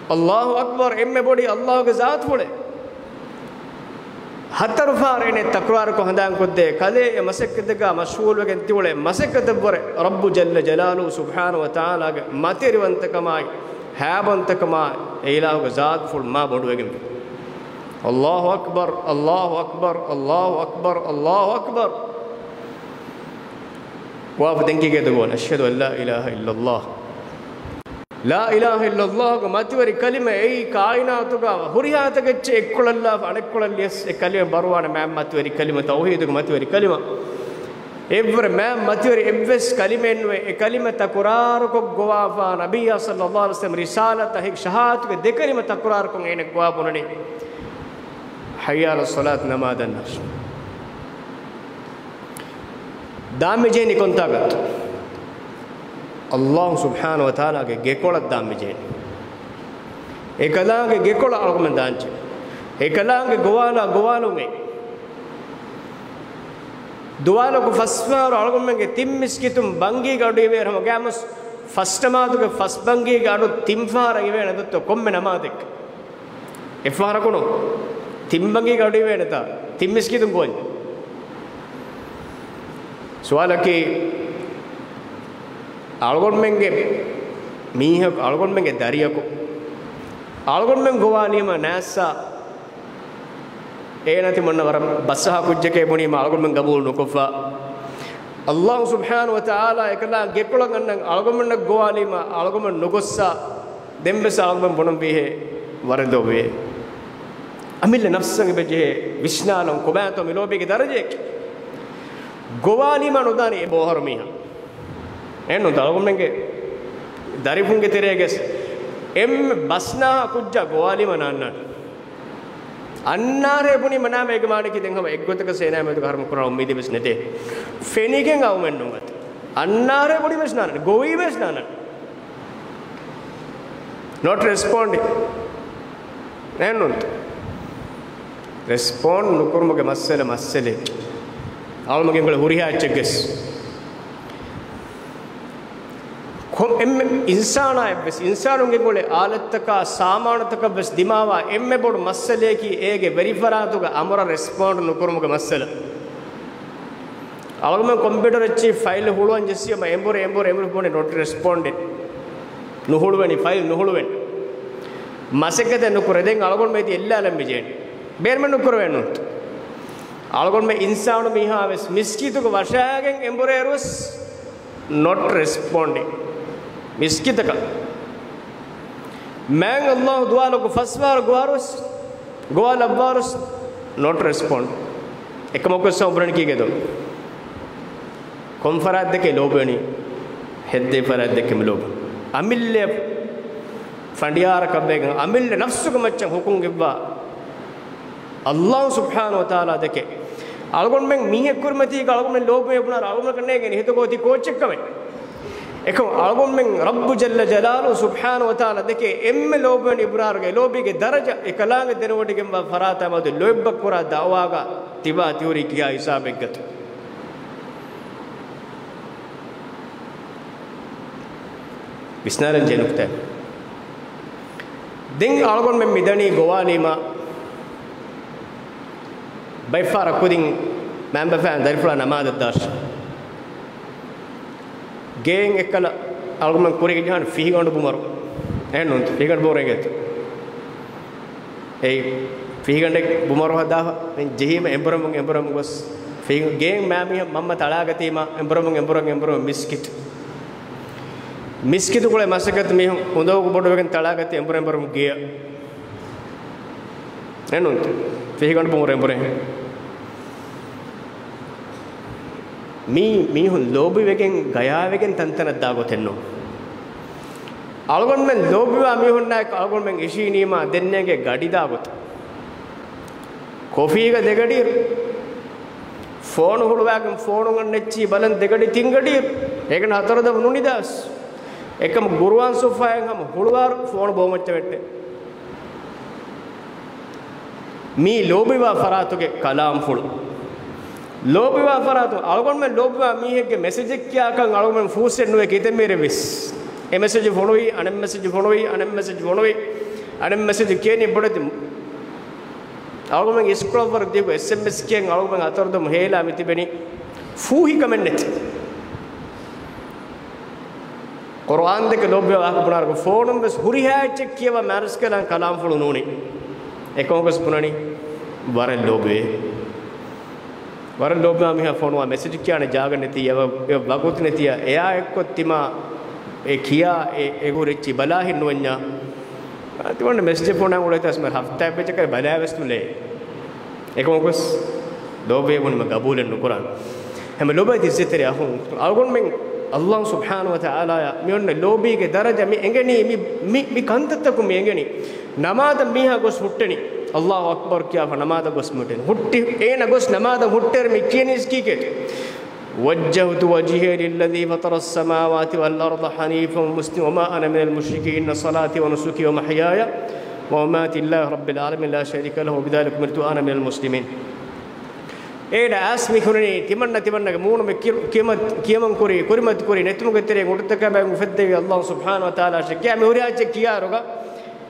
ﷲ އަކްބަރު، އެންމެ ބޮޑީ ﷲގެ ޒާތުފުޅޭ. ހަތަރު ފަހަރު އޭނަ ތަކުރާރުކޮށް ހަނދާންކޮށްދޭ، ކަލޭ އެ މަސައްކަތްތަކާ މަޝްޣޫލުވެގެން ތިއުޅޭ މަސައްކަތަށްވުރެ ރައްބު ޖައްލަ ޖަލާލުހޫ ސުބްޙާނަހޫ ވަތަޢާލާގެ މަތިވެރިވަންތަކަމާއި، ހައިބަންތަކަމާއި، އެ އިލާހުގެ ޒާތުފުޅު މާ ބޮޑުވެގެން. ﷲ އަކްބަރު، ﷲ އަކްބަރު، ﷲ އަކްބަރު، ﷲ އަކްބަރު. ގޮވާފަ ދެން ކީކޭ ދެ ގޮވަނީ؟ އަޝްހަދު އަން ލާ އިލާހަ އިއްލަﷲ. ލާ އިލާހަ އިއްލަﷲގެ މަތިވެރި ކަލިމަ އެއީ ކާއިނާތުގަ ހުރިހާ ތަކެއްޗެއް އެއްކޮޅަށްލާފަ އަނެއްކޮޅަށް ލިޔަސް އެ ކަލިމަ ބަރުވާނެ މާތް މަތިވެރި ކަލިމަ، ތައުޙީދުގެ މަތިވެރި ކަލިމަ. އެއްވުރެ މާތް މަތިވެރި އެއްވެސް ކަލިމައެއް ނުވޭ. އެ ކަލިމަ ތަކުރާރުކޮށް ގޮވާފަ، ނަބިއްޔާ ޞައްލަﷲ ޢަލައިހި ވަސައްލަމް ރިސާލަތާ ޝަހާދަތުގެ ދެ ކަލިމަ ތަކުރާރުކޮށް އޭނަ ގޮވާ ބުނަނީ، ޙައްޔަ ޢަލައްޞަލާތް، ނަމާދަށް އަންނާށޭ. ދާން މި ޖެހެނީ ކޮންތާކަށްތޯ؟ ﷲ ސުބްޙާނަހޫ ވަތަޢާލާގެ ގެކޮޅަށް ދާން މި ޖެހެނީ. އެކަލާނގެ ގެކޮޅަށް އަޅުގަނޑުމެން ދާންޖެ. އެކަލާނގެ ގޮވާލާ ގޮވާލުމޭ. ދުވާލަކު ފަސްފަހަރު އަޅުގަނޑުމެންގެ ތިން މިސްކިތުން ބަންގީގެ އަޑު އިވޭ ހަމަ ގާމުސް ފަސް ނަމާދުގެ ފަސް ބަންގީގެ އަޑު ތިން ފަހަރަށް އިވޭނެ ދޮއްތޯ ކޮންމެ ނަމާދެއްގަ؟ އެއްފަހަރަކުނު ތިން ބަންގީގެ އަޑު އިވޭނެތާ ތިން މިސްކިތުން ގޮވަން. ސުވާލަކީ، އަޅުގަނޑުމެންގެ މީހަކު، އަޅުގަނޑުމެންގެ ދަރިއަކު، އަޅުގަނޑުމެން ގޮވާލީމަ ނާއްސާ، އޭނަ ތިމަންނަ ވަރަށް ބަސްއަހާ ކުއްޖެކޭ ބުނީމަ އަޅުގަނޑުމެން ގަބޫލު ނުކޮށްފަ. ﷲ ސުބްޙާނަހޫ ވަތަޢާލާ އެކަލާ ގެކޮޅަށް އަންނަން އަޅުގަނޑުމެންނަށް ގޮވާލީމަ އަޅުގަނޑުމެން ނުގޮއްސާ، ދެންވެސް އަޅުގަނޑުމެން ބުނަންވީހޭ ވަރެދޯވޭ. އަމިއްލަ ނަފްސަށް އެބަޖެހޭ ވިސްނާލަން ކޮބާތޯ މި ލޯބީގެ ދަރަޖައަކީ. ގޮވާލީމަ ނުދާނީ އެ ބޯހަރު މީހާ. އެހެންނޫންތަ؟ އަޅުގަނޑުމެންގެ ދަރިފުންގެ ތެރޭގަސް އެންމެ ބަސްނާހާ ކުއްޖާ ގޮވާލީމަ ނާންނާނެ. އަންނާރޭ ބުނީމަ ނާމެ އޭގެ މާނައަކީ ދެން ހަމަ އެއްގޮތަކަށް އޭނާ މެދުގަ ހަރަމް ކުރާ އުއްމީދެއް ވެސް ނެތޭ. ފެނިގެން އައުމެއް ނޫން އަދި. އަންނާރޭ ބުނީމަ ވެސް ނާންނާނެ. ގޮވީމަ ވެސް ނާންނާނެ. ނޮޓް ރެސްޕޯންޑިން. އެހެންނޫންތަ؟ ރެސްޕޯންޑް ނުކުރުމުގެ މައްސަލަ މައްސަލައެއް. އަޅުމެންގެ އެނގުޅެ ހުރިހާ އެއްޗެއްގެސް. ކޮ-، އެންމެ އިންސާނާއެއްވެސް، އިންސާނުންގެ އެނގުޅެ އާލަތްތަކާ ސާމާނުތަކަށްވެސް ދިމާވާ އެންމެ ބޮޑު މައްސަލައަކީ އޭގެ ވެރިފަރާތުގަ އަމުރަށް ރެސްޕޯންޑް ނުކުރުމުގެ މައްސަލަ. އަޅުގަނޑުމެން ކޮމްޕިއުޓަރަށް އެއްޗެއް ފައިލް ހުޅުވަން ޖެއްސިއަމަ އެނބުރި، އެނބުރި، އެނބުރި ބުނި ނޮޓް ރެސްޕޯންޑިން. ނުހުޅުވެނީ، ފައިލް ނުހުޅުވެނީ. މަސައްކަތެއް ނުކުރޭ. ދެން އަޅުގަނޑުމެން އެދި އެއްލާލަން މި ޖެހެނީ. ބޭނުމެއް ނުކުރެވޭނުން. އަޅުގަނޑުމެން އިންސާނު މީހާވެސް މިސްކިތުގަ ވަށާގެން އެނބުރޭއިރުވެސް ނޮޓް ރެސްޕޯންޑިން. މިސްކިތަކަށް މާތް ﷲ ދުވާލަކު ފަސްވާރު ގޮވާރުވެސް، ގޮވާލައްވާރުވެސް ނޮޓް ރެސްޕޯންޑް. އެކަމަކުވެސް އަމުރަނި ކީގެދޯ؟ ކޮން ފަރާތް ދެކެ ލޯބިވަނީ؟ ހެއްދޭ ފަރާތް ދެކެ މި ލޯބި. އަމިއްލަ ފަނޑިޔާރަކަށް ވެގެން އަމިއްލަ ނަފްސުގެ މައްޗަށް ހުކުމް އިއްވާ ﷲ ސުބްޙާނަހޫ ވަތަޢާލާ ދެކެ. އަޅުގަނޑުމެން މީހެއް ކުރިމަތީގަ އަޅުގަނޑުމެން ލޯބިވޭ ބުނާ އަޅުގަނޑަކަށް ނޭނގެނީ ހިތުގަ އޮތީ ކޯއްޗެއްކަމެއް. އެކަމަކު އަޅުގަނޑުމެން ރައްބު ޖައްލަ ޖަލާލުހޫ ސުބްޙާނަހޫ ވަތަޢާލާ ދެކެ އެންމެ ލޯބިވަނީ އިބުރާރުގެ ލޯބީގެ ދަރަޖަ އެކަލާނގެ ދެނެވޮޑިގެންވާ ފަރާތާ މަދު ލޯތްބަށް ކުރާ ދަޢުވާގަ ތިބާ ތިހުރީ ކިހާ ހިސާބެއްގަތޯ؟ ވިސްނާލަން ޖެހޭ ނުކުތާ. ދެން އަޅުގަނޑުމެން މިދަނީ ގޮވާލީމަ ބައެއްފަހަރަށް ކުދިން މައިންބަފައިން ދަރިފުޅާ ނަމާދަށް ދާށޭ. ގޭން އެއްކަލަ އަޅުގަނޑުމެން ކުރިގަ ޖަހާނެ ފިހިގަނޑު ބުމަރު. އެހެންނޫންތަ؟ ފިހިގަނޑު ބުމަރު އެނގޭތަ؟ އެއީ ފިހިގަނޑެއް ބުމަރު ހަދާފަ މި ޖެހީމަ އެނބުރަމުން އެނބުރަމުން ގޮސް ފިހި-، ގޭން މާ މީހަށް މަންމަ ތަޅާގަތީމަ އެނބުރަމުން އެނބުރަމުން މިސްކިތު. މިސްކިތު ކުޅޭ މަސައްކަތު މީހުން އުނދަގޫ ބޮޑުވެގެން ތަޅާގަތީ އެނބުރަ އެނބުރަމުން ގެޔަށް. އެނޫންތަ؟ ފިހިގަނޑު ބުމަރު އެނބުރޭ. މީ މީހުން ލޯބިވެގެން ގަޔާވެގެން ތަންތަނަށް ދާ ގޮތެއް ނޫން. އަޅުގަނޑުމެން ލޯބިވާ މީހުންނާއެކު އަޅުގަނޑުމެން އިށީނީމާ ދެންނޭނގެ ގަޑި ދާ ގޮތަށް. ކޮފީގަ ދެގަޑިއިރު، ފޯނު ހުޅުވާގެން ފޯނު އަންނަ އެއްޗިހި ބަލަން ދެގަޑި ތިން ގަޑިއިރު، އޭގެން ހަތަރު ދަމު ނުނިދާސް. އެކަމަ ގުރުއާން ސޮފާއިން ހަމަ ހުޅުވާރު ފޯނު ބޯމައްޗަށް ވެއްޓޭ. މީ ލޯބިވާ ފަރާތުގެ ކަލާމްފުޅު. ލޯބިވާ ފަރާތު އަޅުގަނޑުމެން ލޯބިވާ މީހެއްގެ މެސެޖެއް ކިޔާކަން އަޅުގަނޑުމެން ފޫއްސެއް ނުވޭ ކިތަންމެރެ ވެސް. އެ މެސެޖު ފޮނުވީ، އަނެއް މެސެޖު ފޮނުވީ، އަނެއް މެސެޖު ފޮނުވީ، އަނެއް މެސެޖު ކިޔަނީ ބޮޑެތި. އަޅުގަނޑުމެން ސްކްރޯލް ވަރު ދިޔަކު އެސްއެމްއެސް ކިޔަން އަޅުގަނޑުމެން ހަތަރު ދަމު ހޭލާ މި ތިބެނީ ފޫހިކަމެއް ނެތި. ޤުރުއާން ދެކެ ލޯބިވާ ވާހަކަ ބުނާރަކު ފޯނުން ވެސް ހުރިހާ އެއްޗެއް ކިޔަވާ މާރަސްކަލާނގެ ކަލާމްފުޅު ނޫނީ. އެކަމަކުވެސް ބުނަނީ ވަރަށް ލޯބިވޭ. ވަރަށް ލޯބިވާ މީހާ ފޯނުވާ މެސެޖު ކިޔާނެ ޖާގަ ނެތި، އެ ވަ-، އެ ވަގުތު ނެތިޔާ، އެއާ އެއްކޮށް ތިމާ އެ ކިޔާ އެ، އެ ހުރި އެއްޗި ބަލާ ހިން ނުވަންޏާ. ތިމަންނަ މެސެޖެއް ފޯނާ އުޅޭތާސް މަ ހަފްތާއެއް ވެއްޖެ ކަރެ ބަލާވެސް ނުލޭ. އެކަމަކުވެސް ލޯބިވެވުނީމަ ގަބޫލެއް ނުކުރާނެ. ހަމަ ލޯބިވެތި އިއްޒަތްތެރި އަޚުން. އަޅުގަނޑުމެން ﷲ ސުބްޙާނަހޫ ވަތަޢާލާއާ މި އޮންނަ ލޯބީގެ ދަރަޖަ މި އެނގެނީ، މި، މި، މި ކަންތައްތަކުން މި އެނގެނީ. ނަމާދަށް މީހާ ގޮސް ހުއްޓެނީ. ﷲ އަކްބަރު ކިޔާފަ ނަމާދަށް ގޮސް ހުއްޓެނީ. ހުއްޓި، އޭނަ ގޮސް ނަމާދަށް ހުއްޓޭރު މި ކިޔަނީސް ކީކޭތޯ؟ وجهت وجهي للذي فطر السماوات والأرض حنيفا مسلما وما أنا من المشركين إن صلاتي ونسكي ومحياي ومماتي لله رب العالمين لا شريك له وبذلك أمرت وأنا من المسلمين. އޭނަ އައިސް މި ކުރަނީ ތިމަންނަ ތިމަންނަގެ މޫނު މި ކި-، ކިޔަމަ-، ކިޔަމަން ކުރީ، ކުރިމަތި ކުރީ، ނެތުމުގެ ތެރެއިން އުޑުތަކާ ބައި އުފެއްދެވި ﷲ ސުބްޙާނަހޫ ވަތަޢާލާ ޝެކިޔާ މި ހުރިހާ އެއްޗެއް ކިޔާއިރުގަ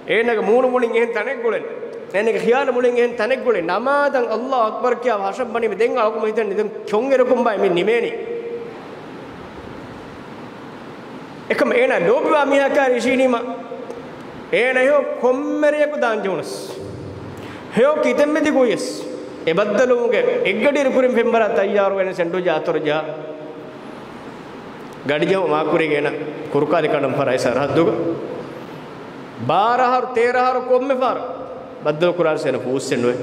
އޭނަގެ މޫނު މުޅިން އެހެން ތަނެއް ގުޅެން. އޭނަގެ ޚިޔާލު މުޅިން އެހެން ތަނެއް ގުޅެން. ނަމާދަށް ﷲ އަކްބަރު ކިޔާ ހަށަށް ބަނީމަ ދެން އަޅުގަނޑު ހިތަން ނިދަން ކޮންއިރަކުން ބާ މި ނިމޭނީ. އެކަމަ އޭނާ ލޯބިވާ މީހާ ކާރި އިށީނީމަ އޭނަ ހެޔޮ ކޮންމެ ރެޔަކު ދާން ޖެހުނަސް، ހެޔޮ ކިތަންމެ ދިގުވިޔަސް، އެ ބައްދަލުވުމުގެ އެއްގަޑިއިރު ކުރިން ފެންވަރާ ތައްޔާރުވެގެން ސެންޑުވިޗް އަތޮޅަށް ޖަހާ. ގަޑިޖެހުމަށް މާކުރީގަ އޭނަ ކުރުކާލި ކަނޑަން ފަރާތް ސަރަހައްދުގަ ބާރަ އަހަރު، ތޭރަ އަހަރު ކޮންމެ ފަހަރު ބައްދަލު ކުރާން ސޭނަ ފޫއްސެއް ނުވޭ.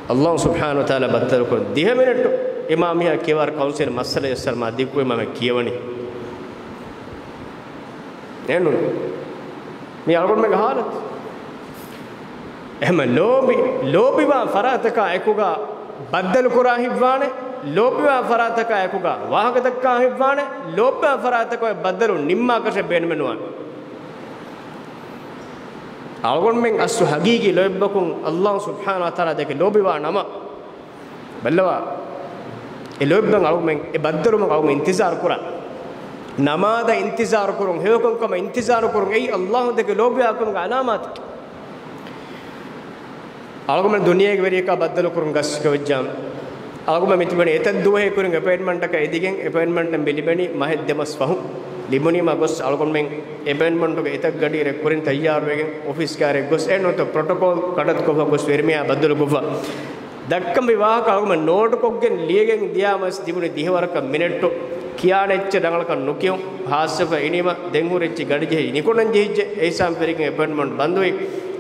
ﷲ ސުބްޙާނަހޫ ވަތަޢާލާ ބައްދަލު ކުރަން ދިހަ މިނެޓު އިމާމް މީހާ ކިޔަވާރު ކައުންސިލް މައްސަލަ އެއްސަރ މާ ދިގު އިމާމެއް ކިޔަވަނީ. އެނުން. މި އަޅުގަނޑުމެންގެ ހާލަތު. އެހެމަ ލޯބި، ލޯބިވާ ފަރާތަކާ އެކުގަ ބައްދަލު ކުރާ ހިތްވާނެ، ލޯބިވާ ފަރާތަކާ އެކުގަ ވާހަކަ ދައްކާ ހިތްވާނެ، ލޯބިވާ ފަރާތަކާ ބައްދަލު ނިންމާކަށެއް ބޭނުމެއް ނުވާނެ. އަޅުގަނޑުމެން އަސްލު ހަގީގީ ލޯތްބަކުން ﷲ ސުބްޙާނަހޫ ވަތަޢާލާ ދެކެ ލޯބިވާ ނަމަ، ބައްލަވާ، އެ ލޯތްބަން އަޅުގަނޑުމެން އެ ބައްދަލުމަށް އަޅުގަނޑުމެން އިންތިޒާރު ކުރާ. ނަމާދަށް އިންތިޒާރު ކުރުން، ހެޔޮކަންކަމަށް އިންތިޒާރު ކުރުން، އެއީ ﷲ ދެކެ ލޯބިވާކަމުގެ ޢަލާމާތެއް. އަޅުގަނޑުމެން ދުނިޔޭގެ ވެރިޔަކާ ބައްދަލު ކުރުން ގަސްކަވެއްޖާ، އަޅުގަނޑުމެން މިތިބެނީ އެތައް ދުވަހެއް ކުރިން އެޕޮއިންޓްމަންޓަކަށް އެދިގެން، އެޕޮއިންޓްމަންޓެއް މި ލިބެނީ މަހެއް ދެ މަސް ފަހުން. ލިބުނީމަ ގޮސް އަޅުގަނޑުމެން އެޕޮއިންޓްމަންޓުގެ އެތައް ގަޑިއިރެއް ކުރިން ތައްޔާރުވެގެން އޮފީސް ކައިރިއަށް ގޮސް، އެ ނުވަތަ ޕްރޮޓޮކޯލް ކަނޑައަތުކޮށްފަ ގޮސް ފެރިމީހާ ބައްދަލުކޮށްފަ. ދައްކަންވީ ވާހަކަ އަޅުގަނޑުމެން ނޯޓުކޮށްގެން ލިޔެގެން ދިޔާމަސް ތިބުނީ ދިހަވަރަކަށް މިނެޓު. ކިޔާނެ އެއްޗެއް ރަނގަޅަކަށް ނުކިޔުން، ހާއްސަކޮށް އިނީމަ ދެން ހުރި އެއްޗެއް ގަޑި ޖެހި ނިކުންނަން ޖެހިއްޖެ، އެހިސާބުން ފެރިގެން އެޕޮއިންޓްމަންޓް ބަންދުވި.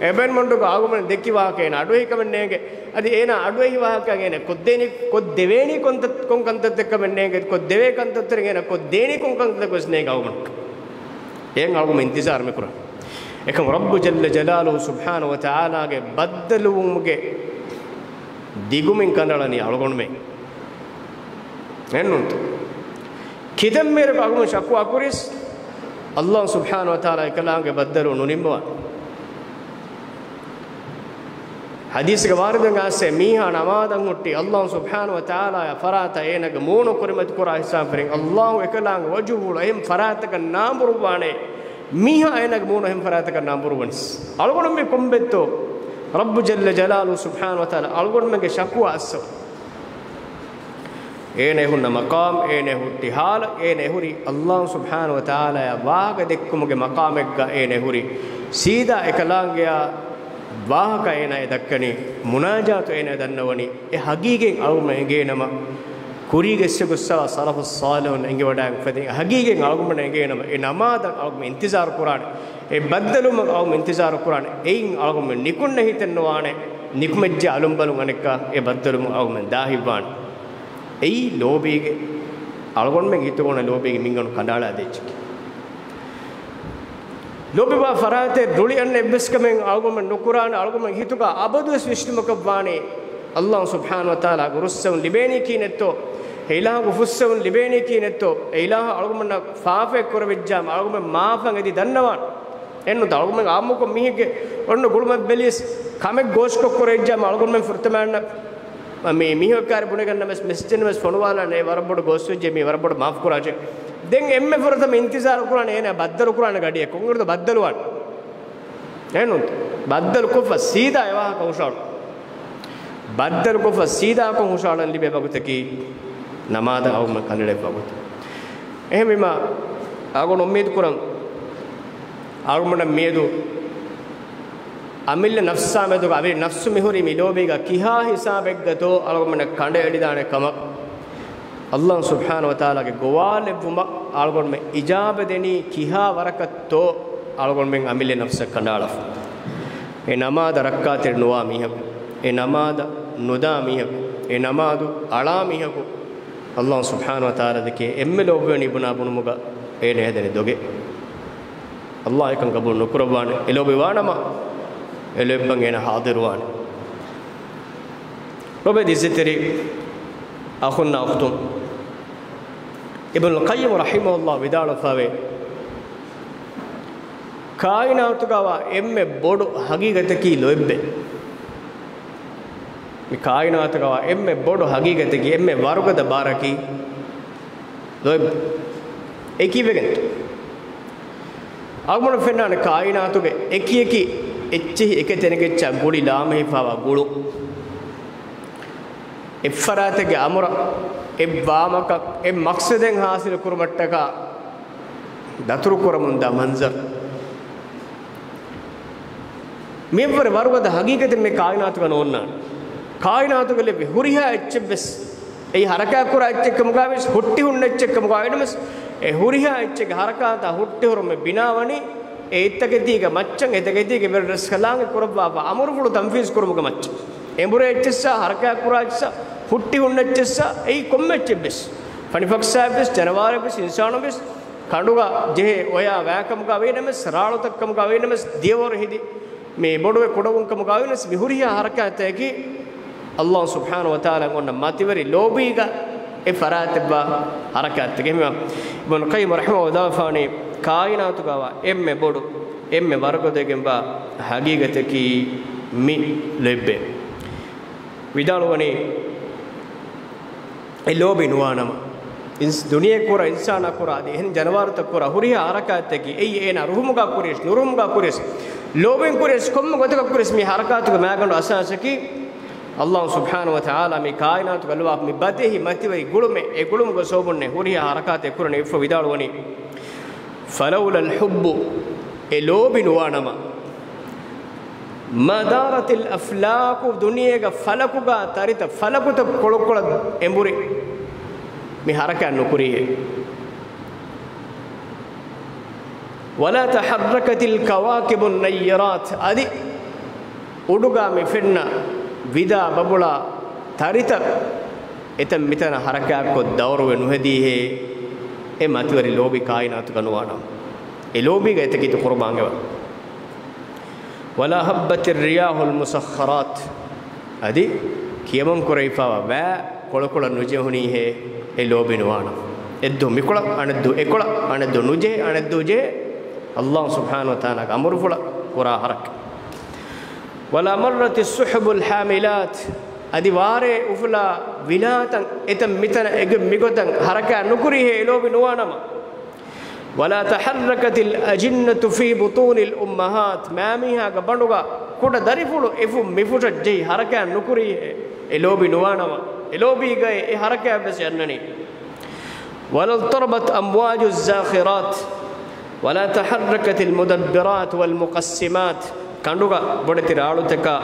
އެޕޮއިންޓްމަންޓުގަ އަޅުގަނޑުމެން ދެއްކި ވާހަކަ އޭނަ އަޑުއެހި ކަމެއް ނޭނގެ. އަދި އޭނަ އަޑުއެހި ވާހަކަ އޭނަ ކޮށްދޭނީ، ކޮށްދެވޭނީ ކޮންތަ-، ކޮން ކަންތައްތައް ކަމެއް ނޭނގެ، ކޮށްދެވޭ ކަންތައްތައް އޭނަ ކޮށްދޭނީ ކޮން ކަންތައްތައް ވެސް ނޭނގެ އަޅުގަނޑު. އެހެން އަޅުގަނޑު އިންތިޒާރު މި ކުރަން. އެކަމު ރައްބު ޖައްލަ ޖަލާލުހު ސުބްޙާނަހު ވަތަޢާލާގެ ބައްދަލުވުމުގެ ދިގުމިން ކަނޑައަޅަނީ އަޅުގަނޑުމެން. އެހެންނޫންތަ؟ ކިތަންމެރަކު އަޅުގަނޑު ޝަކުވާ ކުރިސް، ﷲ ސުބްޙާނަހު ވަތަޢާލާ އެކަލާނގެ ބައްދަލު ނުނިންމުވާނެ. ޙަދީޘްގެ ވާރިދުން އައިސް މީހާ ނަމާދަށް ހުއްޓި، ﷲ ސުބްޙާނަހު ވަތަޢާލާ ފަރާތަށް އޭނާގެ މޫނު ކުރިމަތި ކުރާ ހިސާބުން ފެރިން، ﷲ އެކަލާނގެ ވަޖުހު އެހެން ފަރާތަކަށް ނާނބުރުވާނެ. މީހާ އޭނާގެ މޫނު އެހެން ފަރާތަކަށް ނާނބުރުވަނީސް. އަޅުގަނޑު މި ކޮންބެއްތޯ ރައްބު ޖައްލަ ޖަލާލުހު ސުބްޙާނަހު ވަތަޢާލާ އަޅުގަނޑުމެންގެ ޝަކުވާ އައްސަވަ. އޭނަ ހުންނަ މަޤާމް، އޭނަ ހުއްޓި ޙާލަށް، އޭނަ ހުރި ﷲ ސުބްޙާނަހު ވަތަޢާލާއާ ވާހަކަ ދެއްކުމުގެ މަޤާމެއްގަ އޭނަ ހުރި. ސީދާ އެކަލާނގެއާ ވާހަކަ އޭނަ ދައްކަނީ، މުނާޖާތު އޭނަ ދަންނަވަނީ. އެ ހަގީގަތް އަޅުގަނޑު އެނގޭނަމަ، ކުރީގެ އެއްސެ ގޮއްސަވާ ސަލަފު ޞާލިޙުން އެނގިވަޑައިގެން އުފެދި ހަގީގަތް އަޅުގަނޑު އެނގޭނަމަ، އެ ނަމާދަށް އަޅުގަނޑު އިންތިޒާރު ކުރާނެ. އެ ބައްދަލުވުމަށް އަޅުގަނޑު އިންތިޒާރު ކުރާނެ. އެއިން އަޅުގަނޑު ނިކުންނަ ހިތެއް ނުވާނެ. ނިކުމެއްޖެ އަލުންބަލުން އަނެއްކާ އެ ބައްދަލުވުމަށް އަޅުގަނޑު ދާހިތްވާނެ. އެއީ ލޯބީގެ، އަޅުގަނޑުމެން ހިތުގަ އޮންނަ ލޯބީގެ މިންގަނޑު ކަނޑައަޅާ ދޭ އެއްޗެކޭ. ލޯބިވާ ފަރާތެއް ރުޅި އަންނަ އެއްވެސް ކަމެއް އަޅުގަނޑުމެން ނުކުރާނެ. އަޅުގަނޑުމެން ހިތުގަ އަބަދުވެސް ވިސްނުމަކަށްވާނީ ﷲ ސުބްޙާނަހު ވަތަޢާލާގެ ރުއްސެވުން ލިބޭނީ ކިހިނެއްތޯ؟ އެ އިލާހުގެ ފުއްސެވުން ލިބޭނީ ކިހިނެއްތޯ؟ އެ އިލާހު އަޅުގަނޑުމެންނަށް ފާފައެއް ކުރެވިއްޖާމަ އަޅުގަނޑުމެން މާފަށް އެދި ދަންނަވާނެ. އެންނުތަ އަޅުގަނޑުމެން އާއްމުކޮށް މީހެއްގެ އޮންނަ ގުޅުމެއް ބެލިޔަސް ކަމެއް ގޯސްކޮށް ކުރެވިއްޖާމަ އަޅުގަނޑުމެން ފުރަތަމައަށް މި މީހަކާރި ބުނެގަންނަމެސް މެސެޖެއްނަމެސް ފޮނުވާލާނެ، އެ ވަރަށް ބޮޑު ގޯސްވެއްޖެ، މީ ވަރަށް ބޮޑު މާފު ކުރާށޭ. ދެން އެންމެ ފުރަތަމަ އިންތިޒާރު ކުރާނެ އޭނަ ބައްދަލު ކުރާނެ ގަޑިއަށް. ކޮންއިރުދަ ބައްދަލުވާނެ؟ އެނުން ބައްދަލު ކޮށްފަ ސީދާ އެ ވާހަކަ ހުށައަޅު. ބައްދަލު ކޮށްފަ ސީދާކޮށް ހުށައަޅަން ލިބޭ ވަގުތަކީ ނަމާދަށް އަޅުގަނޑު ކަނޑައެޅޭ ވަގުތު. އެހެންވީމަ އަޅުގަނޑު އުއްމީދު ކުރަން އަޅުގަނޑަށް މިއަދު އަމިއްލަ ނަފްސާ މެދުގަ އަވި ނަފްސު މިހުރީ މި ލޯބީގަ ކިހާ ހިސާބެއްގަތޯ އަޅުގަނޑަށް ކަނޑައެޅިދާނެ ކަމަށް ﷲ ސުބްޙާނަހު ވަތަޢާލާގެ ގޮވާލެއްވުމަށް އަޅުގަނޑުމެން އިޖާބަ ދެނީ ކިހާ ވަރަކަށްތޯ އަޅުގަނޑުމެން އަމިއްލަ ނަފްސަށް ކަނޑައަޅާފަ. އެ ނަމާދަށް ރައްކާތެރި ނުވާ މީހަކު، އެ ނަމާދަށް ނުދާ މީހަކު، އެ ނަމާދު އަޅާ މީހަކު ﷲ ސުބްޙާނަހު ވަތަޢާލާ ދެކޭ އެންމެ ލޯބިވަނީ ބުނާ ބުނުމުގަ އޭނަ ހެދެނީ ދޮގެއް. ﷲ އެކަން ގަބޫލު ނުކުރައްވާނެ. އެ ލޯބިވާނަމަ، އެ ލޯތްބަށް އޭނަ ހާޟިރުވާނެ. ލޯބިވެތި އިއްޒަތްތެރި އަޚުންނާ އުޚްތުން، އިބްނުލް ޤައްޔިމް ރަޙިމަހުﷲ ވިދާޅުވެފައިވޭ، ކާއިނާތުގަވާ އެންމެ ބޮޑު ހަގީގަތަކީ ލޯތްބެއް. މި ކާއިނާތުގަވާ އެންމެ ބޮޑު ހަގީގަތަކީ، އެންމެ ވަރުގަދަ ބާރަކީ ލޯތްބު. އެ ކީއްވެގެންތޯ؟ އަޅުގަނޑު ފެންނާނެ ކާއިނާތުގެ އެކި އެކި އެއްޗެހި އެކެއް ތެރެގެއްޗާ ގުޅި ލާމެހިފާވާ ގުޅު. އެއްފަރާތެއްގެ އަމުރަށް، އެއްވާމަކަށް، އެއް މަޤްޞަދެއް ހާސިލު ކުރުމަށްޓަކާ ދަތުރުކުރަމުންދާ މަންޒަރު. މިއަށްވުރެ ވަރުގަދަ ހަގީގަތެއް މި ކާއިނާތުގަ ނޯންނާނެ. ކާއިނާތުގަ ލެއްވި ހުރިހާ އެއްޗެއްވެސް، އެއީ ހަރަކާތްކުރާ އެއްޗެއްކަމުގަވެސް، ހުއްޓި ހުންނަ އެއްޗެއްކަމުގަވެސް، އެ ހުރިހާ އެއްޗެއްގެ ހަރަކާތާ ހުއްޓިހުރުމެއް ބިނާވަނީ، އެ އެތަކެތީގެ މައްޗަށް އެތަކެތީގެ ވެރިރަސްކަލާނގެ ކުރައްވާފަ އަމުރުފުޅު ތަންފީޒު ކުރުމުގެ މައްޗަށް. އެނބުރޭ އެއްޗެއްސާ، ހަރަކާތްކުރާ އެއްޗެއްސާ، ހުއްޓި ހުންނަ އެއްޗެއްސާ، އެއީ ކޮންމެ އެއްޗެއްވެސް، ފަނިފަކްސާއެއްވެސް، ޖަނަވާރެއްވެސް، އިންސާނުވެސް، ކަނޑުގަ ޖެހޭ އޮޔާ ވާކަމުގަ ވީނަމަސް، ރާޅުތައްކަމުގަ ވީނަމަސް، ދިޔަވަރު ހެދި މި ބޮޑުވެ ކުޑަވުންކަމުގަ ވީނަމަސް، މި ހުރިހާ ހަރަކާތަކީ ﷲ ސުބްޙާނަހޫ ވަތަޢާލާ އޮންނަ މަތިވެރި ލޯބީގަ އެ ފަރާތެއްވާ ހަރަކާތްތަކެއް. އެހެންވީމަ، އިބްނު ޤައްޔިމް ރަޙިމަހުﷲ ވިދާޅުވާފާނީ، ކާއިނާތުގަވާ އެންމެ ބޮޑު، އެންމެ ވަރުގަދަވެގެންވާ ހަގީގަތަކީ މި ލޯތްބޭ. ވިދާޅުވަނީ، އެ ލޯބި ނުވާނަމަ، އިންސް-، ދުނިޔެ ކުރާ، އިންސާނާ ކުރާ، އަދި އެހެން ޖަނަވާރުތައް ކުރާ ހުރިހާ ހަރަކާތްތަކީ، އެއީ އޭނާ ރުހުމުގަ ކުރިޔަސް، ނުރުހުމުގަ ކުރިޔަސް، ލޯބިން ކުރިޔަސް، ކޮންމެ ގޮތަކަށް ކުރިޔަސް، މި ހަރަކާތުގެ މައިގަނޑު އަސާސަކީ، ﷲ ސުބްޙާނަހޫ ވަތަޢާލާ މި ކާއިނާތުގަ ލުވާ މި ބަދެހި މަތިވެރި ގުޅުމެއް، އެ ގުޅުމުގެ ސަބަބުންނޭ ހުރިހާ ހަރަކާތެއް ކުރަނީ. އެއަށްފަހު ވިދާޅުވަނީ، فلولا الحب، އެ ލޯބި ނުވާނަމަ، ما دارت الأفلاك، ދުނިޔޭގަ ފަލަކުގަ ތަރިތައް، ފަލަކުތައް ކޮޅުކޮޅަށް އެނބުރި މި ހަރަކާތް ނުކުރީހޭ. ولا تحركت الكواكب النيرات، އަދި އުޑުގަ މި ފެންނަ ވިދާ ބަބުޅާ ތަރިތައް އެތަން މިތަނަށް ހަރަކާތްކޮށް ދައުރުވެ ނުހެދީހޭ، އެ މަތިވެރި ލޯބި ކާއިނާތުގަ ނުވާނަމަ. އެ ލޯބީގަ އެތަކެތި ޤުރުބާންވެ. ولا هبت الرياح المسخرات، އަދި ކިޔަމަން ކުރެވިފައިވާ ވައި ކޮޅުކޮޅަށް ނުޖެހުނީހޭ، އެ ލޯބި ނުވާނަމަ. އެއްދުވަހު މިކޮޅަށް، އަނެއްދުވަހު އެކޮޅަށް، އަނެއްދުވަހު ނުޖެހޭ، އަނެއްދުވަހު ޖެހޭ، ﷲ ސުބްޙާނަހޫ ވަތަޢާލާގެ އަމުރުފުޅަށް ކުރާ ހަރަކާތް. ولا مرت السحب الحاملات، އަދި ވާރޭ އުފުލާ ވިލާތައް އެތަން މިތަނަށް އެގޮތް މިގޮތަށް ހަރަކާތް ނުކުރީހޭ، އެ ލޯބި ނުވާނަމަ. ولا تحركت الأجنة في بطون الأمهات، މާމީހާގެ ބަނޑުގަ ކުޑަ ދަރިފުޅު އެފުށް މިފުށަށް ޖެހި ހަރަކާތް ނުކުރީހޭ، އެ ލޯބި ނުވާނަމަ. އެ ލޯބީގައި އެ ހަރަކާތްވެސް އަންނަނީ. ولا اضطربت أمواج الزاخرات، ولا تحركت المدبرات والمقسمات، ކަނޑުގަ ބޮޑެތި ރާޅުތަކާ،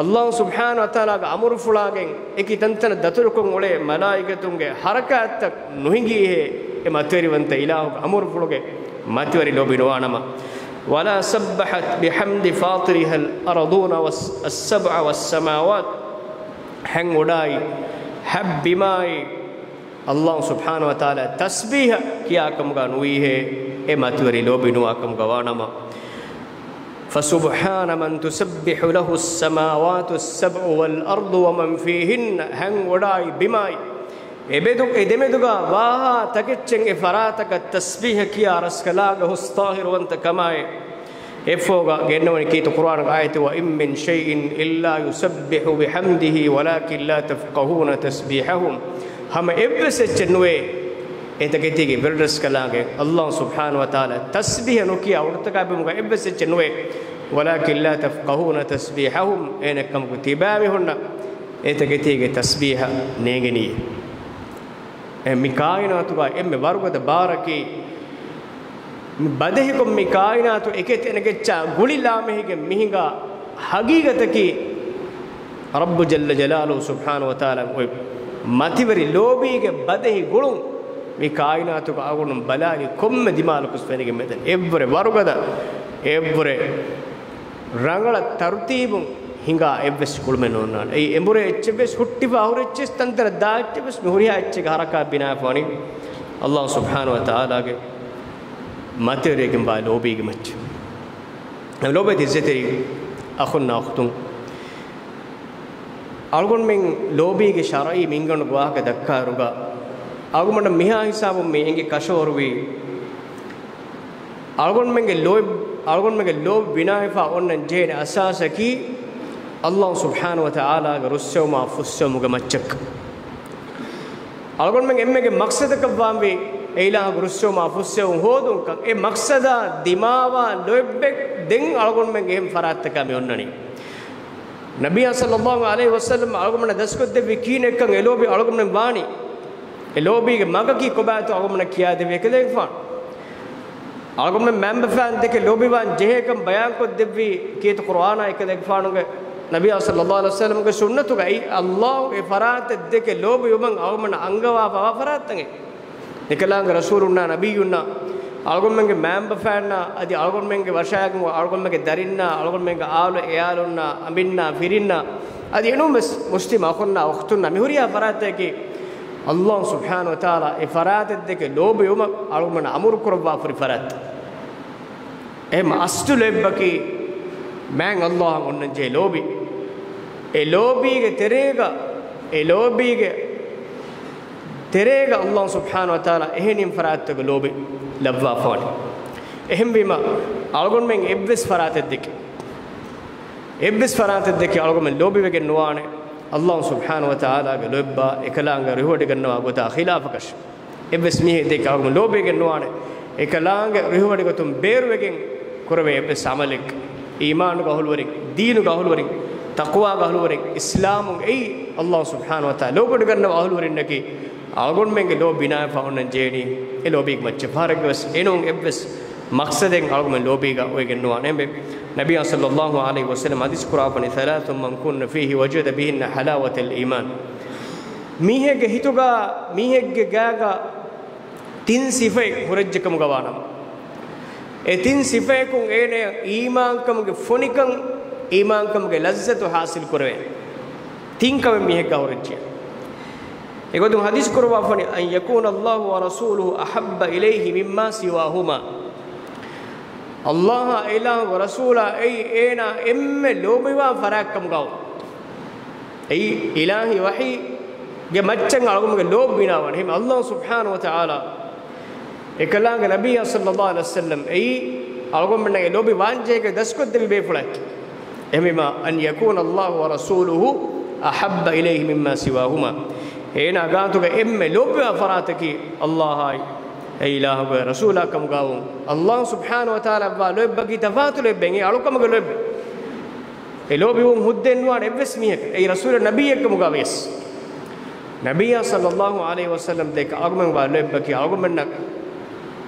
ﷲ ސުބްޙާނަހޫ ވަތަޢާލާގެ އަމުރުފުޅާގެން އެކި ތަންތަނަށް ދަތުރުކޮށް އުޅޭ މަލާއިކަތުންގެ ހަރަކާތްތައް ނުހިނގީހޭ، އެ މަތިވެރިވަންތަ އިލާހުގެ އަމުރުފުޅުގެ މަތިވެރި ލޯބި ނުވާނަމަ. ولا سبحت بحمد فاطرها الأرضون والس-، السبع والسماوات، ހެން އުޑާއި، ހަތް ބިމާއި، ﷲ ސުބްޙާނަހޫ ވަތަޢާލާ ތަސްބީޙަ ކިޔާކަމުގަ ނުވީހޭ، އެ މަތިވެރި ލޯބި ނުވާކަމުގަ ވާނަމަ. فسبحان من تسبح له السماوات السبع والأرض ومن فيهن، ހެން އުޑާއި ބިމާއި، އެބެދު-، އެ ދެމެދުގަ ވާހާ ތަކެއްޗެއް އެ ފަރާތަކަށް ތަސްބީޙަ ކިޔާ ރަސްކަލާނގެ ހުސް ޠާހިރުވަންތަ ކަމާއި، އެއަށްފަހުގަ ގެންނަވަނީ ކީރިތި ޤުރުއާނުގެ އާޔަތެއް، وإن من شيء إلا يسبح بحمده ولكن لا تفقهون تسبيحهم، ހަމަ އެއްވެސް އެއްޗެއް ނުވޭ، އެތަކެތީގެ ވެރިރަސްކަލާނގެ ﷲ ސުބްޙާނަހޫ ވަތަޢާލާ ތަސްބީޙަ ނުކިޔާ އުޑުތަކާ ބިމުގަ އެއްވެސް އެއްޗެއް ނުވޭ. ولكن لا تفقهون تسبيحهم، އޭނައަށްކަމަކު ތިބާމީހުންނަށް އެތަކެތީގެ ތަސްބީޙަ ނޭނގެނީ. އެ މި ކާއިނާތުގަ އެންމެ ވަރުގަދަ ބާރަކީ، މި ބަދެހިކޮށް މި ކާއިނާތު އެކެތި އެނެގެއްޗާ ގުޅި ލާމެހިގެން މިހިނގާ ހަގީގަތަކީ، ރައްބު ޖައްލަ ޖަލާލުހޫ ސުބްޙާނަހޫ ވަތަޢާލާ އޮތް މަތިވެރި ލޯބީގެ ބަދެހި ގުޅުން މި ކާއިނާތުގަ އަޅުގަނޑު ބަލާލި ކޮންމެ ދިމާލަކުސް ފެނިގެން މެދެން އެއްވުރެ ވަރުގަދަ، އެއްވުރެ ރަނގަޅަށް ތަރުތީބުން ހިނގާ އެއްވެސް ގުޅުމެއް ނޯންނާނެ. އެއީ އެނބުރޭ އެއްޗެއްވެސް ހުއްޓިފަ ހުރި އެއްޗެއް ތަންތަނަށް ދާ އެއްޗެއްވެސް މި ހުރިހާ އެއްޗެއްގެ ހަރަކާތް ބިނާވެފަ ވަނީ ﷲ ސުބްޙާނަހޫ ވަތަޢާލާގެ މަތިވެރިވެގެންވާ ލޯބީގެ މައްޗަށް. ލޯބިވެތި އިއްޒަތްތެރި އަޚުންނާ އުޚްތުން، އަޅުގަނޑުމެން ލޯބީގެ ޝަރަޢީ މިންގަނޑުގެ ވާހަކަ ދައްކާއިރުގަ، އަޅުގަނޑަށް މިހާ ހިސާބުން މި އެނގި ކަށަވަރުވީ، އަޅުގަނޑުމެންގެ ލޯބި، އަޅުގަނޑުމެންގެ ލޯބި ބިނާވެފަ އޮންނަން ޖެހޭނެ އަސާސަކީ، ﷲ ސުބްޙާނަހޫ ވަތަޢާލާގެ ރުއްސެވުމާ ފުއްސެވުމުގެ މައްޗަށް. އަޅުގަނޑުމެން އެންމެގެ މަޤްޞަދަކަށްވާންވީ އެ އިލާހުގެ ރުއްސެވުމާ ފުއްސެވުން ހޯދުންކަން. އެ މަޤްޞަދާ ދިމާވާ ލޯތްބެއް ދެން އަޅުގަނޑުމެން އެހެން ފަރާތްތަކާ މި އޮންނަނީ. ނަބިއްޔާ ޞައްލައްލާހު ޢަލައިހި ވަސައްލަމް އަޅުގަނޑަށް ދަސްކޮށްދެއްވި ކިހިނެއްކަން އެ ލޯބި އަޅުގަނޑުމެން ވާނީ؟ އެ ލޯބީގެ މަގަކީ ކޮބާތޯ އަޅުގަނޑަށް ކިޔާދެއްވީ އެކަލޭގެފާނު. އަޅުގަނޑުމެން މައިންބަފައިން ދެކެ ލޯބިވާން ޖެހޭކަން ބަޔާންކޮށްދެއްވީ ކީރިތި ޤުރުއާނާ އެކަލޭގެފާނުގެ، ނަބިއްޔާ ޞައްލައްލާހު ޢަލައިހި ވަސައްލަމްގެ ސުންނަތުގައި. ﷲ އެ ފަރާތަށް ދެކެ ލޯބިވުމަށް އަޅުގަނޑުމެންނަށް އަންގަވާފަވާ ފަރާތްތަކެއް. އެކަލާނގެ ރަސޫލުންނާ، ނަބިއްޔުންނާ، އަޅުގަނޑުމެންގެ މައިންބަފައިންނާ، އަދި އަޅުގަނޑުމެންގެ ވަށާގެން އަޅުގަނޑުމެންގެ ދަރިންނާ، އަޅުގަނޑުމެންގެ އާލު އެއާލުންނާ، އަނބިންނާ، ފިރިންނާ، އަދި އެނޫންވެސް މުސްލިމް އަޚުންނާ އުޚްތުންނާ މި ހުރިހާ ފަރާތަކީ ﷲ ސުބްޙާނަހޫ ވަތަޢާލާ އެ ފަރާތެއް ދެކެ ލޯބިވުމަށް އަޅުގަނޑުމެން އަމުރު ކުރައްވާފަރި ފަރާތް. އެހެން އަސްލު ލޯތްބަކީ މާތް ﷲ އަށް އޮންނަންޖެހޭ ލޯބި. އެ ލޯބީގެ ތެރޭގަ، އެ ލޯބީގެ ތެރޭގަ ﷲ ސުބްޙާނަހޫ ވަތަޢާލާ އެހެނިން ފަރާތްތަކުގެ ލޯބި ލައްވާފަވަނީ. އެހެންވީމަ، އަޅުގަނޑުމެން އެއްވެސް ފަރާތެއް ދެކެ، އެއްވެސް ފަރާތެއް ދެކެ އަޅުގަނޑުމެން ލޯބިވެގެން ނުވާނެ. ﷲ ސުބްޙާނަހޫ ވަތަޢާލާގެ ލޯތްބާ އެކަލާނގެ ރުހިވޮޑިގަންނަވާ ގޮތާ ޚިލާފަކަށް އެއްވެސް މީހެއް ދެކެ އަޅުގަނޑު ލޯބިވެގެން ނުވާނެ. އެކަލާނގެ ރުހިވޮޑިގަތުން ބޭރުވެގެން ކުރެވޭ އެއްވެސް ޢަމަލެއް، އީމާނުގެ އަހުލުވެރިން، ދީނުގެ އަހުލުވެރިން، ތަޤްވާގެ އަހުލުވެރިން، އިސްލާމުން އެއީ ﷲ ސުބްޙާނަހޫ ވަތަޢާލާ ލޯބިވޮޑިގަންނަވާ އަހުލުވެރިންނަކީ، އަޅުގަނޑުމެންގެ ލޯބި ބިނާވެފަ އޮންނަން ޖެހެނީ އެ ލޯބީގެ މައްޗަށް. ފަހަރެއްގަވެސް އެނޫން އެއްވެސް މަޤްޞަދެއް އަޅުގަނޑުމެން ލޯބީގަ އޮވެގެން ނުވާނެ. އެހެންވެ، ނަބިއްޔާ ޞައްލައްލާހު ޢަލައިހި ވަސައްލަމަ ޙަދީޘް ކުރާފަނި، ثلاث من كن فيه وجد بهن حلاوة الإيمان. މީހެއްގެ ހިތުގަ، މީހެއްގެ ގާގަ ތިން ސިފައެއް ހުރެއްޖެކަމުގަ ވާނަމަ، އެ ތިން ސިފައަކުން އޭނަޔަށް އީމާންކަމުގެ ފޮނިކަން، އީމާންކަމުގެ ލައްޒަތު ޙާޞިލް ކުރެވޭނެ. ތިން ކަމެއް މީހެއްގަ ހުރެއްޖެ. އެގޮތުން ޙަދީޘް ކުރައްވާފަނި، أن يكون الله ورسوله أحب إليه مما سواهما. ﷲ އާ އިލާހުގެ ރަސޫލާ އެއީ އޭނާ އެންމެ ލޯބިވާ ފަރާތްކަމުގަ އޮތް. އެއީ އިލާހީ ވަޙީގެ މައްޗަށް އަޅުގަނޑުމެންގެ ލޯބި ބިނާވާނެ. އެހެން ﷲ ސުބްޙާނަހޫ ވަތަޢާލާ އެކަލާނގެ ނަބިއްޔާ ޞައްލައްލާހު ޢަލައިހި ވަސައްލަމް އެއީ އަޅުގަނޑުމެންނަށް އެ ލޯބި ވާންޖެހޭ ދަސްކޮށްދެއްވި ބޭފުޅެއް. އެހެންވީމާ، أن يكون الله ورسوله أحب إليه مما سواهما. އޭނާ ގާތުގަ އެންމެ ލޯބިވާ ފަރާތަކީ ﷲ އާއި އެ އިލާހުގެ ރަސޫލާ ކަމުގަވުން. ﷲ ސުބްޙާނަހޫ ވަތަޢާލާއަށްވާ ލޯތްބަކީ ތަފާތު ލޯތްބެއް، އެއީ އަޅުކަމުގެ ލޯތްބެއް. އެ ލޯބިވުން ހުއްދައެއް ނުވާނެ އެއްވެސް މީހަކަށް. އެއީ ރަސޫލެއް ނަބިއްޔެއްކަމުގަ ވިޔަސް. ނަބިއްޔާ ޞައްލައްލާހު ޢަލައިހި ވަސައްލަމް ދެކެ އަޅުގަނޑުމެން ވާ ލޯތްބަކީ އަޅުގަނޑުމެންނަށް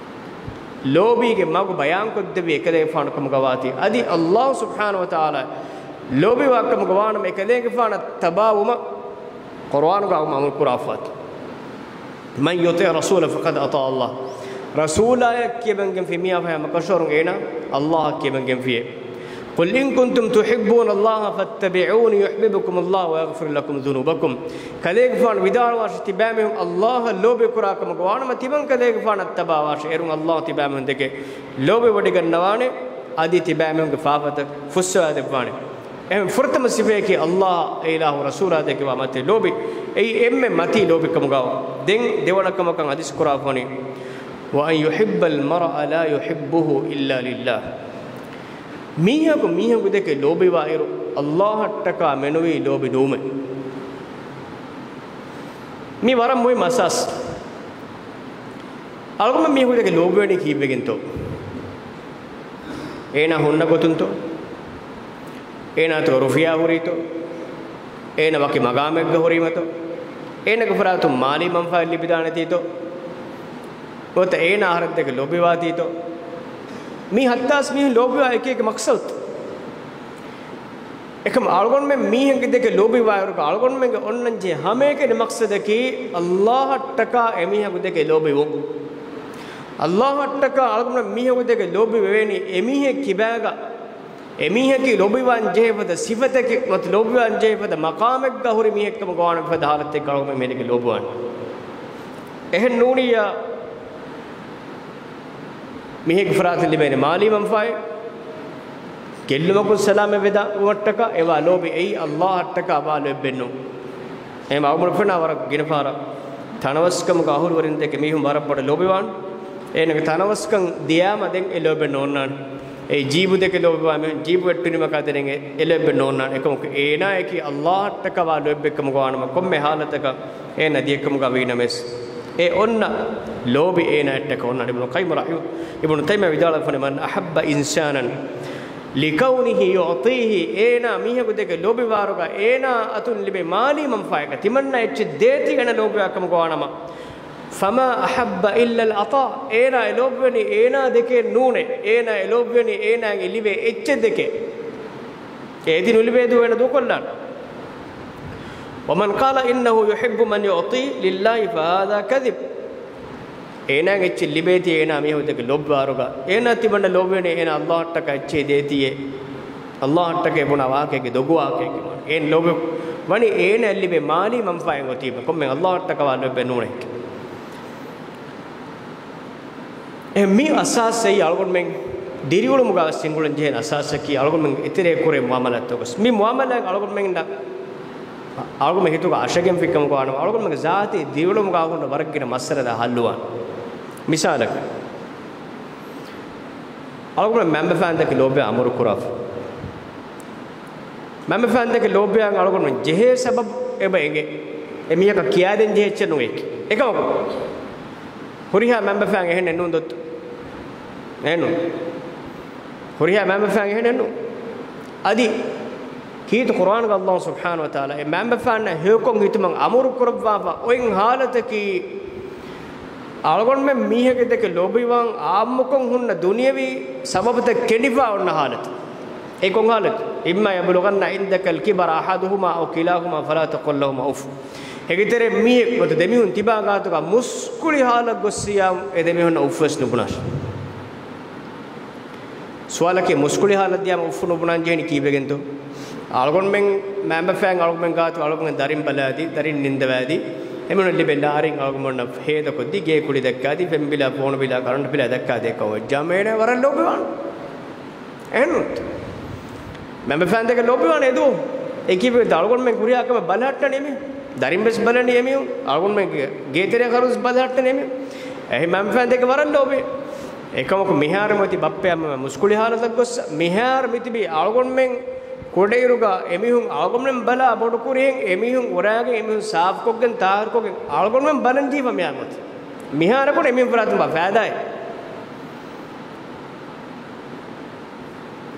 ލޯބީގެ މަގު ބަޔާންކޮށްދެއްވި އެކަލޭގެފާނު ކަމުގަ ވާތީ، އަދި ﷲ ސުބްޙާނަހޫ ވަތަޢާލާ ލޯބިވާ ކަމުގަ ވާނަމަ އެކަލޭގެފާނަށް ތަބާވުމަށް ޤުރުއާނުގަ އަމުރު ކުރާފައި. من يطع الرسول فقد أطاع الله. ރަސޫލާޔަށް ކިޔަމަންގެންފި މީހާ ފަހެ މަކަށަވަރުން އޭނާ ﷲ އަށް ކިޔަމަންގެންފިޔޭ. قل إن كنتم تحبون الله فاتبعوني يحببكم الله ويغفر لكم ذنوبكم. ކަލޭގެފާނު ވިދާޅުވާށި، ތިބާމީހުން ﷲ އަށް ލޯބި ކުރާ ކަމުގަ ވާނަމަ ތިމަން ކަލޭގެފާނަށް ތަބާވާށި. އޭރުން ﷲ ތިބާމީހުން ދެކެ ލޯބިވޮޑިގަންނަވާނެ، އަދި ތިބާމީހުންގެ ފާފަތައް ފުއްސަވާދެއްވާނެ. އެހެން ފުރަތަމަ ސިފައަކީ ﷲ އާ އެ އިލާހު ރަސޫލާ ދެކެވާ މަތި ލޯބި. އެއީ އެންމެ މަތީ ލޯބިކަމުގަ. ދެން ދެވަނަ ކަމަކަށް ޙަދީޘް ކުރާފަނި، وأن يحب المرء لا يحبه إلا لله. މީހަކު މީހަކު ދެކެ ލޯބިވާއިރު، ﷲ އަށްޓަކާ މެނުވީ ލޯބި ނުވުމެއް. މީ ވަރަށް މުހިއްމު އަސާސް. އަޅުގަނޑު މީހަކު ދެކެ ލޯބިވަނީ ކީއްވެގެންތޯ؟ އޭނާ ހުންނަ ގޮތުންތޯ؟ އޭނާތޯ ރުފިޔާ ހުރީތޯ؟ އޭނާ ވަކި މަގާމެއްގަ ހުރީމަތޯ؟ އޭނާގެ ފަރާތުން މާލީ މަންފާއެއް ލިބިދާނެތީތޯ؟ ނުވަތަ އޭނާ އަހަރެން ދެކެ ލޯބިވާތީތޯ؟ މީ ހައްތާސް މީހުން ލޯބިވާ އެކި އެކި މަޤްޞަދު. އެކަމަ އަޅުގަނޑުމެން މީހެއްގެ ދެކެ ލޯބިވާއިރުގަ އަޅުގަނޑުމެންގެ އޮންނަންޖެހޭ ހަމައެކަނި މަޤްޞަދަކީ ﷲ އަށްޓަކާ އެމީހަކު ދެކެ ލޯބިވުން. ﷲ އަށްޓަކާ އަޅުގަނޑުމެން މީހަކު ދެކެ ލޯބިވެވޭނީ އެމީހެއް ކިބާގަ އެމީހަކީ ލޯބިވާން ޖެހޭ ފަދަ ސިފަތަކެއް ނުވަތަ ލޯބިވާން ޖެހޭ ފަދަ މަޤާމެއްގަ ހުރި މީހެއްކަމުގަ ވާނަމަ ފަދަ ޙާލަތެއްގަ އަޅުގަނޑުމެން މީހެއްގެ ލޯބިވާނެ. އެހެން ނޫނިއްޔާ މީހެއްގެ ފަރާތުން ލިބޭނެ މާލީ މަންފާއެއް، ގެއްލުމަކުން ސަލާމަތް ވެދާ ވުމަށްޓަކާ އެވާ ލޯބި އެއީ ﷲ އަށްޓަކާ ވާ ލޯތްބެއް ނޫން. އެހެން އަޅުގަނޑު ފެނާ ވަރަށް ގިނަ ފަހަރަށް ތަނަވަސްކަމުގަ އަހުލުވެރިން ދެކެ މީހުން ވަރަށް ބޮޑަށް ލޯބިވާން. އޭނާގެ ތަނަވަސްކަން ދިޔާމަ ދެން އެ ލޯތްބެއް ނޯންނާނެ. އެ ޖީބު ދެކެ ލޯބިވާ މީހުން ޖީބު ވެއްޓުނީމަކާ ދެނެން އެ ލޯތްބެއް ނޯންނާނެ. އެކަމަކު އޭނާއަކީ ﷲ އަށްޓަކާ ވާ ލޯތްބެއްކަމުގަ ވާނަމަ ކޮންމެ ޙާލަތަކަށް އޭނާ ދިޔަކަމުގަ ވީނަމަވެސް، އެ އޮންނަ ލޯބި އޭނާއަށްޓަކާ އޮންނާނެ. އިބްނު ޤައްޔިމް ރަޙިމަ، އިބްނު ތައިމިއްޔާ ވިދާޅުވެފަނި، من أحب إنسانا لكونه يعطيه، އޭނާ މީހަކު ދެކެ ލޯބިވާއިރުގަ އޭނާ އަތުން ލިބޭ މާލީ މަންފާއެއްގަ ތިމަންނަ އެއްޗެއް ދޭތީ އޭނާ ލޯބިވާ ކަމުގަ ވާނަމަ، فما أحب إلا العطاء، އޭނާ އެ ލޯބިވަނީ އޭނާ ދެކެ ނޫނޭ، އޭނާ އެ ލޯބިވަނީ އޭނާގެ ލިބޭ އެއްޗެއް ދެކެ. އޭތި ނުލިބޭ ދުވަހު އޭނާ ދޫކޮށްލާނެ. ومن قال إنه يحب من يعطي لله فهذا كذب. އޭނާގެ އެއްޗެއް ލިބޭތީ އޭނާ މީހަކު ދެކެ ލޯބިވާއިރުގަ، އޭނާ ތިމަންނަ ލޯބިވަނީ އޭނާ ﷲ އަށްޓަކާ އެއްޗެއް ދޭތީއޭ. ﷲ އަށްޓަކައި ބުނާ ވާހަކައެއްގެ ދޮގު ވާހަކައެއްގެ މާނަ. އޭން ލޯބި ވަނީ އޭނަ ލިބޭ މާލީ މަންފާއެއް އޮތީމަ. ކޮންމެ ﷲ އަށްޓަކާ ލޯބި ނޫނޭ. އެ މި އަސާސް އެއީ އަޅުގަނޑުމެން ދިރިއުޅުމުގަ ސިނގުޅެން ޖެހޭ އަސާސަކީ އަޅުގަނޑުމެން އެތެރޭ ކުރޭ މުއާމަލާތްތަކުގަ. މި މުއާމަލާތް އަޅުގަނޑުމެންނަށް އަޅުގަނޑުމެން ހިތުގަ އަށަގެންފި ކަމަކު ވާނަމަ އަޅުގަނޑުމެންގެ ޒާތީ ދިރިއުޅުމުގަ ހުންނަ ވަރަށް ގިނަ މައްސަލަތައް ހައްލުވާނެ. މިސާލަކަށް އަޅުގަނޑުމެން މަންބަފައިން ދެކެ ލޯބިވާ އަމުރު ކުރާފަ. މަންބަފައިން ދެކެ ލޯބިވާން އަޅުގަނޑުމެން ޖެހޭ ސަބަބު އެބަ އެނގޭ. އެ މީހަކަށް ކިޔާދޭން ޖެހޭ އެއްޗެއް ނޫން އެކި. އެކަމަކު، ހުރިހާ މަންބަފައިން އެހެންނެއް ނޫން ދޮއްތު. އެހެން ނޫން. ހުރިހާ މަންބަފައިން އެހެންނެއް ނޫން. އަދި ކީރިތި ޤުރްއާނުގަ ﷲ ސުބްޙާނަހޫ ވަތަޢާލާ އެ މަންބަފައިންނަށް ހެޔޮކޮށް ހިތުމަށް އަމުރު ކުރައްވާފަ އޮތް ޙާލަތަކީ، އަޅުގަނޑުމެން މީހެއްގެ ދެކެ ލޯބިވާން އާއްމުކޮށް ހުންނަ ދުނިޔަވީ ސަބަބުތައް ކެނޑިފަ އޮންނަ ޙާލަތު. އެ ކޮން ޙާލަތު؟ إما يبلغن عندك الكبر أحدهما أو كلاهما فلا تقل لهما أف. އޭގެ ތެރޭ މީހެއް ނުވަތަ ދެމީހުން ތިބާ ގާތުގަ މުސްކުޅި ޙާލަށް ގޮއްސިޔާ އެ ދެމީހުންނަށް އުފް ވެސް ނުބުނާށި. ސުވާލަކީ، މުސްކުޅި ޙާލަށް ދިޔާމަ އުފް ނުބުނާން ޖެހެނީ ކީއްވެގެންތޯ؟ އަޅުގަނޑުމެން މަންބަފައިން އަޅުގަނޑުމެން ގާތު އަޅުގަނޑުމެން ދަރިން ބަލާދީ، ދަރިން ނިންދަވާދީ، އެމީހުންނަށް ލިބޭ ލާރިން އަޅުގަނޑުމެންނަށް ހޭދަކޮށްދީ، ގޭ ކުލި ދައްކާދީ، ފެން ބިލާ، ފޯނު ބިލާ، ކަރަންޓު ބިލާ ދައްކާދޭ ކަމަށް ވެއްޖާމަ އޭނަ ވަރަށް ލޯބިވާނެ. އެހެންނު. މަންބަފައިން ދެކެ ލޯބިވާނެ އެދުވަހު. އެކީ އަޅުގަނޑުމެން ހުރިހާ ކަމެއް ބަލަހައްޓަނީ އެމީހުން. ދަރިން ވެސް ބަލަނީ އެމީހުން. އަޅުގަނޑުމެންގެ ގޭތެރޭ ޚަރަދު ވެސް ބަލަހައްޓަނީ އެމީހުން. އެހެން މަންބަފައިން ދެކެ ވަރަށް ލޯބި. އެކަމަކު މިހާރު މިތިބީ ބައްޕަ އަންމަ މުސްކުޅި ޙާލަތަށް ގޮއްސަ. މިހާރު މިތިބީ އަޅުގަނޑުމެން ކުޑައިރުގަ އެމީހުން އަޅުގަނޑުމެން ބަލާ ބޮޑުކުރިހެން އެމީހުން އުރާގެން އެމީހުން ސާފުކޮށްގެން ތާހިރުކޮށްގެން އަޅުގަނޑުމެން ބަލަން ޖީފަ މިހާރު މިތި. މިހާރަކުން އެމީހުން ފަރާތުން ބާ ފައިދާއެއް.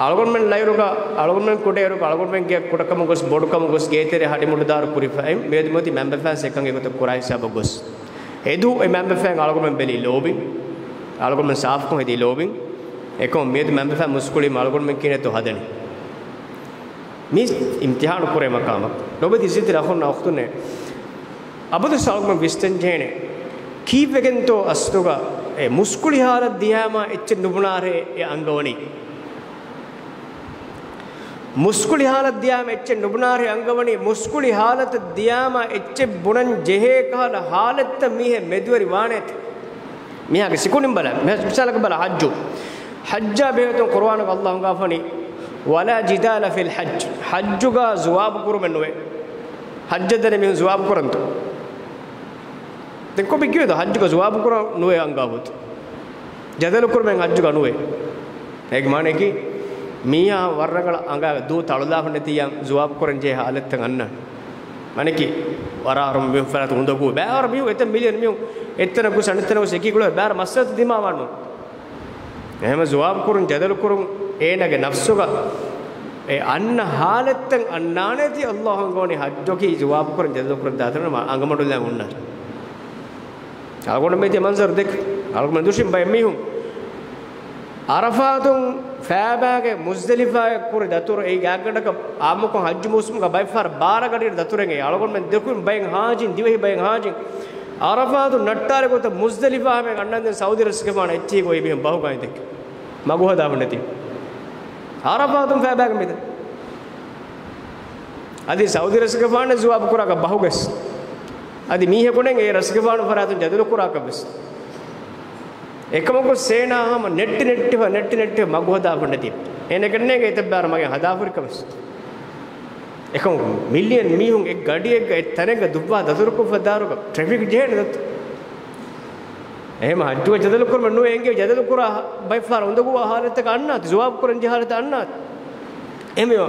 އަޅުގަނޑުމެން ލައިރުގަ، އަޅުގަނޑުމެން ކުޑައިރުގަ، އަޅުގަނޑުމެންގެ ކުޑަކަމުގަ ގޮސް، ބޮޑުކަމުގަ ގޮސް، ގޭތެރެ ހަޑިމުޑުދާރު ކުރިފައި، މިއަދު މިއޮތީ މަންބަފައިން އެކަން އެގޮތަށް ކުރާ ހިސާބަށް ގޮސް. އެދު އެ މަންބަފައިން އަޅުގަނޑުމެން ބެލީ ލޯބިން، އަޅުގަނޑުމެން ސާފުކޮށް ހެދީ ލޯބިން، އެކަމަކު މިއަދު މަންބަފައިން މުސްކުޅީމަ އަޅުގަނޑުމެން ކިހިނެއްތޯ ހަދަނީ؟ މީ އިމްތިޙާނު ކުރޭ މަޤާމަށް. ލޯބިވެތި އިއްޒަތްތެރި އަޚުންނާ އުޚްތުންނޭ، އަބަދުވެސް އަޅުގަނޑު ވިސްނަން ޖެހޭނެ، ކީއްވެގެންތޯ އަސްލުގަ އެ މުސްކުޅި ޙާލަތް ދިޔާމަ އެއްޗެއް ނުބުނާރޭ އެ އަންގަވަނީ؟ މުސްކުޅި ޙާލަތް ދިޔާމަ އެއްޗެއް ނުބުނާރޭ އަންގަވަނީ، މުސްކުޅި ޙާލަތަށް ދިޔާމަ އެއްޗެއް ބުނަން ޖެހޭ ކަހަލަ ޙާލަތްތައް މީހެއް މެދުވެރި ވާނޭތަ؟ މީހާގެ ސިކުނޑިން ބަލަ، މި-، މިސާލަކަށް ބަލަ ޙައްޖު. ޙައްޖާ ބެހޭތުން ޤުރުއާނުގަ ﷲ ހަނގާފަނީ، "ولا جدال في الحج." ޙައްޖުގަ ޖުވާބު ކުރުމެއް ނުވޭ. ޙައްޖަށް ދަނީ މީހުން ޖުވާބު ކުރަންތޯ؟ ދެން ކޮބި ކިޔުންތޯ ޙައްޖުގަ ޖުވާބު ކުރަން ނުވޭ އަންގާފަ. ޖަދަލު ކުރުމެއް ޙައްޖުގަ ނުވޭ. އޭގެ މާނައަކީ، މީހާ ވަރަށް ރަނގަޅަށް އަނގާ ދޫ ތަޅުލާފަ ނެތިއްޔާ ޖުވާބު ކުރަން ޖެހޭ ޙާލަތްތައް އަންނާނެ. މާނައަކީ، ވަރަށް އަހަރު މީހުން ފަރާތު އުނދަގޫ، ބައިވަރު މީހުން އެތަނަށް ގޮސް އަނެއްތަނަށް ގޮސް އެކީ ގުޅޭ ބައިވަރު މައްސަލަތައް ދިމާވާނު. އެހެންވެ ޖުވާބު ކުރުން، ޖަދަލު ކުރުން އޭނާގެ ނަފްސުގަ އެ އަންނަ ޙާލަތްތައް އަންނާނެތީ ﷲ އަންގަވަނީ ޙައްޖަކީ ޖުވާބު ކުރަން، ޖަދަލު ކުރަން ދާތަނަށް އަނގަމަޑުލާ ހުންނާނެ. އަޅުގަނޑު މިއޮތީ މަންޒަރު ދެކެ. އަޅުގަނޑު ދުށިން ބައެއް މީހުން ޢަރަފާތުން ފައިބާގެ މުޒްދަލިފާއަށް ކުރި ދަތުރު އެއީ ގާތްގަނޑަކަށް ޢާއްމުކޮށް ޙައްޖު މޫސުމުގަ ބައެއް ފަހަރަށް ބާރަ ގަޑިއަށް ދަތުރެއް އެއީ. އަޅުގަނޑުމެން ދެކުން ބައެއް ޙާޖީން، ދިވެހި ބައެއް ޙާޖީން ޢަރަފާތުން ނައްޓާލި ގޮތަށް މުޒްދަލިފާ ހަމައަށް އަންނަން ދެން ސައުދީ ރަސްގެފާނު އެއްޗެހި ގޮތް މީހުން ބަހުގަ އިނދެ މަގު ހަދާފަ ނެތި. ޢަރަފާތުން ފައިބާގެ މިދަނީ. އަދި ސައުދީ ރަސްގެފާނު ޖުވާބު ކުރާކަށް ބަހުގަސް. އަދި މީހަކު ނެތް އެ ރަސްގެފާނު ފަރާތުން ޖަދަލު ކުރާކަށް ވެސް. އެކަމަކު ސޭނާ ހަމަ ނެއްޓި ނެއްޓިފަ، ނެއްޓި ނެއްޓިފަ މަގު ހަދާފަ ނެތި. އޭނަ ގެންނޭގެ އެތައް ބާރަ މަގެއް ހަދާފަ ހުރި ކަމެއް. އެކަމަކު މިލިއަން މީހުން އެއް ގަޑިއެއްގަ އެއް ތަނެއްގަ ދުއްވާ ދަތުރުކޮށްފަ ދާރުގަ ޓްރެފިކް ޖެހޭނެ ދަތު. އެހެން ޙައްޖުގަ ޖަދަލު ކުރުމެއް ނުވޭ އެނގޭ ޖަދަލު ކުރާ ބައެއް ފަހަރަށް އުނދަގޫވާ ޙާލަތަކަށް އަންނާތި، ޖުވާބު ކުރަން ޖެހޭ ޙާލަތަށް އަންނާތި. އެހެންވީމަ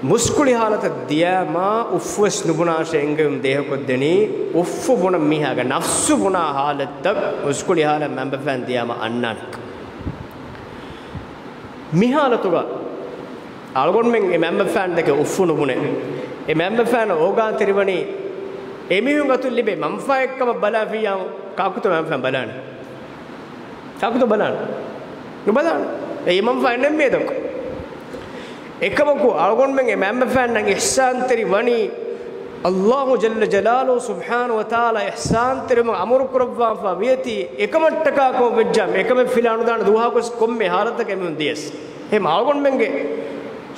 މުސްކުޅި ޙާލަތަށް ދިޔާމާ އުފްފުވެސް ނުބުނާށޭ އެނގެވުން ދޭހަކޮށްދެނީ، އުފްފު ބުނަން މީހާގެ ނަފްސު ބުނާ ޙާލަތްތައް މުސްކުޅި ޙާލަށް މަންބަފައިން ދިޔާމަ އަންނާނެ. މި ޙާލަތުގަ އަޅުގަނޑުމެން އެ މަންބަފައިން ދެކެ އުފްފު ނުބުނެ، އެ މަންބަފައިން އޯގާތެރިވަނީ އެމީހުން އަތުން ލިބޭ މަންފާއެއްކަމަށް ބަލާފިއްޔާ ކާކުތޯ މަންބަފައިން ބަލާނެ؟ ކާކުތޯ ބަލާނެ؟ ނުބަލާނެ. އެ މަންފާއެއް ނެތް މިއަދަކު. އެކަމަކު އަޅުގަނޑުމެން އެ މަންބަފައިންނަށް އިޙްސާންތެރި ވަނީ ﷲ ޖައްލަ ޖަލާލުހު ސުބްޙާނަހު ވަތަޢާލާ އިޙްސާންތެރިވުމަށް އަމުރު ކުރައްވާފަ ވިޔަތީ، އެކަމަށްޓަކާ ކަމަށް ވެއްޖާމަ، އެކަމެއް ފިލާނުދާނެ ދުވަހަކުވެސް ކޮންމެ ހާލަތަކަށް އެމީހުން ދިޔަސް. އެހެން އަޅުގަނޑުމެންގެ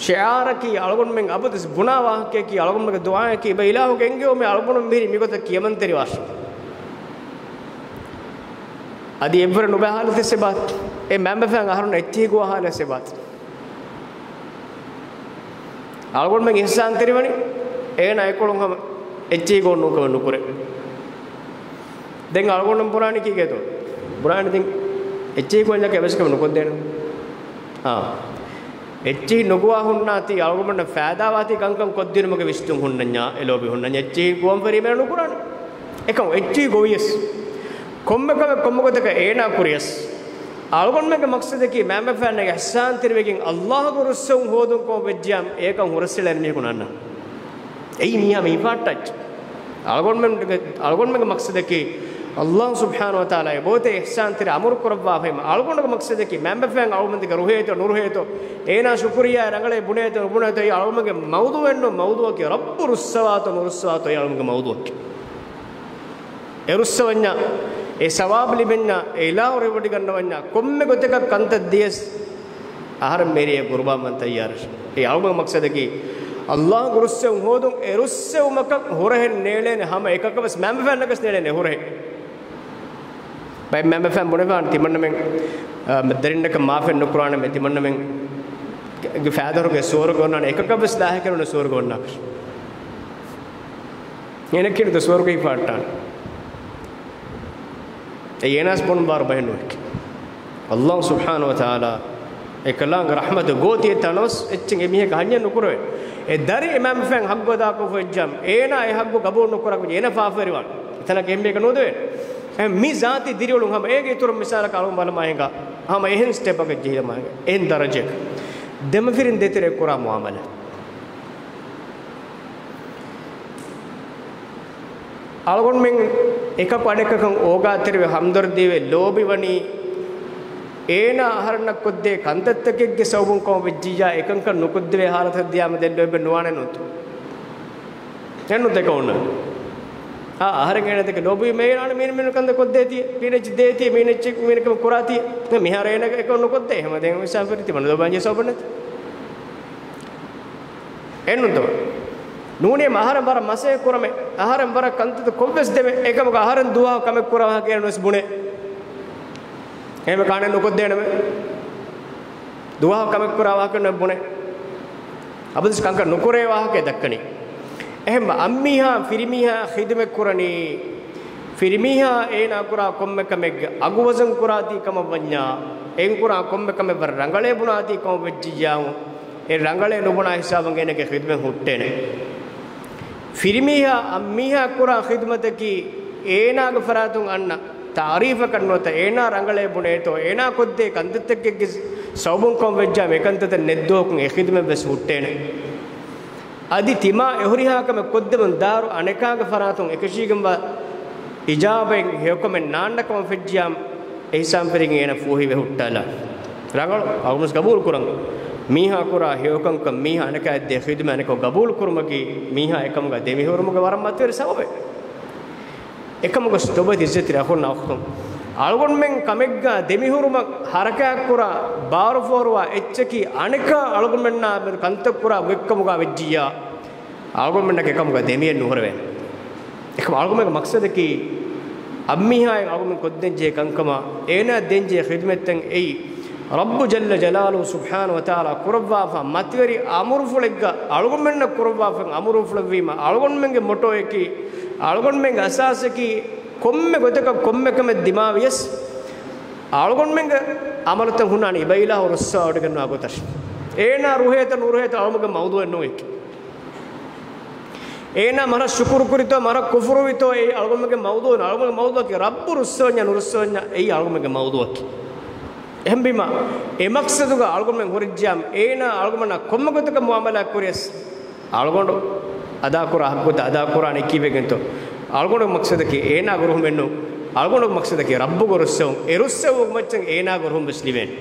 ޝިޢާރަކީ، އަޅުގަނޑުމެން އަބަދުވެސް ބުނާ ވާހަކައަކީ، އަޅުގަނޑުމެންގެ ދުޢާއަކީ، އިބަ އިލާހުގެ އެންގެވުމޭ އަޅުގަނޑު މިހިރީ މިގޮތަށް ކިޔަމަންތެރިވާށި. އަދި އެއްވަރެއް ނުބައި ހާލަތެއް ސެބާތް. އެ މައިންބަފައިން އަހަރުން އެއްޗެހި ގޮވާ ހާލެއް ސެބާތް. އަޅުގަނޑުމެން އިޙްސާންތެރިވަނީ، އޭނާ އެކޮޅުން ހަމަ އެއްޗެހި ގޮވަން ނޫންކަމެއް ނުކުރޭ. ދެން އަޅުގަނޑު ބުނާނީ ކީކޭތޯ؟ ބުނާނީ ދެން އެއްޗެހި ގޮވަންޏަކަށް އެއްވެސް ކަމެއް ނުކޮށްދޭނެ. އާ. އެއްޗެހި ނުގޮވާ ހުންނާތީ އަޅުގަނޑަށް ފައިދާވާތީ ކަންކަން ކޮށްދިނުމަކަށް ވިސްނުން ހުންނަންޏާ، އެ ލޯބި ހުންނަންޏާ އެއްޗެހި ގޮވަން ފެރީ މޭނަ ނުކުރާނެ. އެކަމަކު އެއްޗެހި ގޮވިޔަސް، ކޮންމެ ކަމެއް ކޮންމެ ގޮތަކަށް އޭނާ ކުރިޔަސް، އަޅުގަނޑުމެންގެ މަޤްޞަދަކީ މައިންބަފައިންނަށް އިޙްސާންތެރިވެގެން ﷲގެ ރުއްސެވުން ހޯދުން ކަމަށް ވެއްޖިޔާމަ، އޭކަން ހުރަސްއެޅޭނެ މީހަކު ނަންނަ. އެއީ މީހާ މި ހިފާއްޓާ އެއްޗެއް. އަޅުގަނޑުމެންގެ، އަޅުގަނޑުމެންގެ މަޤްޞަދަކީ ﷲ ސުބްޙާނަހު ވަތަޢާލާ އެބައޮތޭ އިޙްސާންތެރި އަމުރު ކުރައްވާފައިމަ، އަޅުގަނޑުގެ މަޤްޞަދަކީ މައިންބަފައިން އަޅުގަނޑުމެންގެ ރުހޭތޯ ނުރުހޭތޯ، އޭނާ ޝުކުރިއްޔާ ރަނގަޅޭ ބުނޭތޯ ނުބުނޭތޯ، އެއީ އަޅުގަނޑުމެންގެ މައުޟޫޢެއް ނޫން. މައުޟޫޢަކީ ރައްބު ރުއްސަވާތޯ ނުރުއްސަވާތޯ، އެއީ އަޅުގަނޑުމެންގެ މައުޟޫޢަކީ. އެ ރުއްސަވަންޏާ، އެ ސަވާބު ލިބެންޏާ، އެ އިލާހު ރިވެވޮޑިގަންނަވަންޏާ، ކޮންމެ ގޮތަކަށް ކަންތައް ދިޔަސް، އަހަރެން މޭރިއަށް ޤުރުބާންވާން ތައްޔާރަށް. އެ އަޅުގަނޑުގެ މަޤްޞަދަކީ، ﷲގެ ރުއްސެވުން ހޯދުން، އެ ރުއްސެވުމަކަށް ހުރަހެއް ނޭޅޭނެ ހަމަ އެކަކަށް ވެސް މައިންބަފައިންނަކަށް ނޭޅޭނެ ހުރަހެއް. ބައެއް މައިންބަފައިން ބުނެފާނެ ތިމަންނަމެން، އާ، ދަރިންނަކަށް މާފެއް ނުކުރާނަމޭ، ތިމަންނަމެން ގެ ފައިދަރުގެ ސުވަރުގެ އޮންނާނެ، އެކަކަށް ވެސް ލާހިކެރުނެ ސުވަރުގެ އޮންނާކަށް. އޭނަ ކިޔަނީ ދޯ ސުވަރުގެ ހިފާއްޓާނެ. އެ އޭނާސް ބޮނު ބާރު ބަހެއް ނުވެއްކި. ﷲ ސުބްޙާނަހު ވަތަޢާލާ އެކަލާނގެ ރަޙްމަތު ގޯތި އެތަނަސް އެއްޗެއް އެމީހަކަށް ހަންޏެއް ނުކުރެވޭ. އެ ދަރި އެ މައިންބަފައިން ޙައްޤު އަދާކޮށްފަ ވެއްޖާމަ، އޭނާ އެ ޙައްޤު ގަބޫލު ނުކުރާކަށް ވެއްޖެ އޭނާ ފާފަވެރިވާނެ. އެތަނަކަށް އެހެން ބޭކަށް ނުދެވޭނެ. އެހެން މި ޒާތީ ދިރިއުޅުން ހަމަ އޭގެ އިތުރަށް މިސާލަކަށް އަޅުގަނޑު ބަލަމާ ހިނގާ. ހަމަ އެހެން ސްޓެޕަކަށް ޖެހިލަމާ ހިނގާ. އެހެން ދަރަޖައަކަށް. ދެމަފިރިން ދޭތެރޭ ކުރާ މުޢާމަލާތް. އަޅުގަނޑުމެން އެކަކު އަނެކަކަށް އޯގާތެރިވެ، ހަމްދަރްދީވެ، ލޯބިވަނީ، އޭނާ އަހަރެންނަށް ކޮށްދޭ ކަންތައްތަކެއްގެ ސަބަބުން ކަމަށް ވެއްޖިއްޔާ، އެކަންކަން ނުކޮށްދެވޭ ހާލަތަށް ދިޔާމަ ދެން ލޯބި ނުވާނެ ނޫންތޯ؟ އެއްނުތޯ އެކަމަކު ނޫން. އާ، އަހަރެން އޭނަ ދެކެ ލޯބިވީމަ އޭނާ މީނަ މީނަ ކަންތައް ކޮށްދޭތީ، މީނަ އެއްޗެއް ދޭތީ، މީނަ އެއްޗެއް މީނަ ކަމަށް ކުރާތީ. މިހާރު އޭނަ އެކަމަކު ނުކޮށްދޭ. ހަމަ ދެން އިންސާން ފެރިތި މަނު ލޯބާންޖެ ސަބަބެއް ނެތި. އެއްނުތޯ؟ ނޫނީމަ އަހަރެން ވަރަށް މަސައްކަތް ކުރަމޭ، އަހަރެން ވަރަށް ކަންތައްތައް ކޮށްވެސް ދެމޭ، އެކަމަކު އަހަރެން ދުވަހަކު ކަމެއް ކުރާ ވާހަކަ އޭނަ ވެސް ބުނޭ. އެހެންވެ ކާނެ ނުކޮށްދޭނަމޭ. ދުވަހަކު ކަމެއް ކުރާ ވާހަކަ ނުބުނޭ. އަބަދުވެސް ކަންކަން ނުކުރޭ ވާހަކައެއް ދައްކަނީ. އެހެންވެ އަންމީހާ ފިރިމީހާ ޚިދުމަތް ކުރަނީ، ފިރިމީހާ އޭނާ ކުރާ ކޮންމެ ކަމެއްގެ އަގު ވަޒަން ކުރާތީ ކަމަށް ވަންޏާ، އެން ކުރާ ކޮންމެ ކަމެއް ވަރަށް ރަނގަޅޭ ބުނާތީ ކަމަށް ވެއްޖިއްޔާ، އެ ރަނގަޅޭ ނުބުނާ ހިސާބަށް އޭނަގެ ޚިދުމަތް ހުއްޓޭނެ. ފިރިމީހާ އަންމީހާ ކުރާ ޚިދުމަތަކީ އޭނާގެ ފަރާތުން އަންނަ ތާރީފަކަށް ނުވަތަ އޭނާ ރަނގަޅޭ ބުނޭތޯ، އޭނާ ކޮށްދޭ ކަންތައްތަކެއްގެ ސަބަބުން ކަމަށް ވެއްޖާމަ އެކަންތައްތައް ނެތްދުވަހަކުން އެ ޚިދުމަތް ވެސް ހުއްޓޭނެ. އަދި ތިމާ އެހުރިހާ ކަމެއް ކޮށްދެމުން ދާރު އަނެކާގެ ފަރާތުން އެކަށީގެންވާ އިޖާބައިން ހެޔޮކަމެއް ނާންނަ ކަމަށް ފެއްޖިޔާމަ، އެހިސާބުން ފެރިގެން އޭނަ ފޫހިވެ ހުއްޓާލާ. ރަނގަޅު، އަޅުގަނޑުވެސް ގަބޫލު ކުރަން. މީހާ ކުރާ ހެޔޮކަންކަން، މީހާ އަނެކާ އެއްދޭ ޚިދުމަތް އަނެކަކު ގަބޫލު ކުރުމަކީ މީހާ އެކަމުގަ ދެމިހުރުމުގެ ވަރަށް މަތިވެރި ސަބަބެއް. އެކަމުގަ ލޮބުވެތި އިއްޒަތްތެރި އަޚުންނާ އުޚްތުން، އަޅުގަނޑުމެން ކަމެއްގަ ދެމިހުރުމަށް ހަރަކާތްކުރާ، ބާރުފޯރުވާ އެއްޗަކީ އަނެކާ އަޅުގަނޑުމެންނާ މެދު ކަންތައް ކުރާ އެއްކަމުގަ ވެއްޖިއްޔާ، އަޅުގަނޑުމެންނަކަށް އެކަމުގަ ދެމިއެއް ނުހުރެވޭނެ. އެކަމަކު އަޅުގަނޑުމެންގެ މަޤްޞަދަކީ އަންމީހާއަށް އަޅުގަނޑުމެން ކޮށްދޭންޖެހޭ ކަންކަމާ، އޭނާ ދޭންޖެހޭ ޚިދުމަތްތައް އެއީ، ރައްބު ޖައްލަ ޖަލާލުހު ސުބްޙާނަހު ވަތަޢާލާ ކުރައްވާފަ މަތިވެރި އަމުރުފުޅެއްގަ އަޅުގަނޑުމެންނަށް ކުރައްވާފަ އަމުރުފުޅެއްވީމަ، އަޅުގަނޑުމެންގެ މޮޓޯއަކީ، އަޅުގަނޑުމެންގެ އަސާސަކީ، ކޮންމެ ގޮތަކަށް ކޮންމެ ކަމެއް ދިމާވިޔަސް، އަޅުގަނޑުމެންގެ އަމަލުތައް ހުންނާނީ އިބައިލާހު ރުއްސަވާވޮޑިގަންނަވާ ގޮތަށް. އޭނާ ރުހޭތަ ނުރުހޭތަ އަޅުގަނޑުގެ މައުޟޫޢެއް ނޫން އެކި. އޭނާ މަރަށް ޝުކުރު ކުރިތޯ، މަރަށް ކުފުރުވިތޯ، އެއީ އަޅުގަނޑުމެންގެ މައުޟޫޢެއް ނޫން. އަޅުގަނޑުމެންގެ މައުޟޫޢަކީ ރައްބު ރުއްސަވަންޏާ ނުރުއްސަވަންޏާ، އެއީ އަޅުގަނޑުމެންގެ މައުޟޫޢަކީ. އެހެންވީމަ، އެ މަޤްޞަދުގަ އަޅުގަނޑުމެން ހުރިއްޖިޔާމަ، އޭނާ އަޅުގަނޑާ ކޮންމެ ގޮތަކަށް މުޢާމަލާތް ކުރިޔަސް، އަޅުގަނޑު އަދާކުރާ ޙައްޤުތައް އަދާކުރާނީ ކީއްވެގެންތޯ؟ އަޅުގަނޑުގެ މަޤްޞަދަކީ އޭނާގެ ރުހުމެއް ނޫން. އަޅުގަނޑުގެ މަޤްޞަދަކީ ރައްބުގެ ރުއްސެވުން. އެ ރުއްސެވުމުގެ މައްޗަށް އޭނާގެ ރުހުން ވެސް ލިބޭނެ.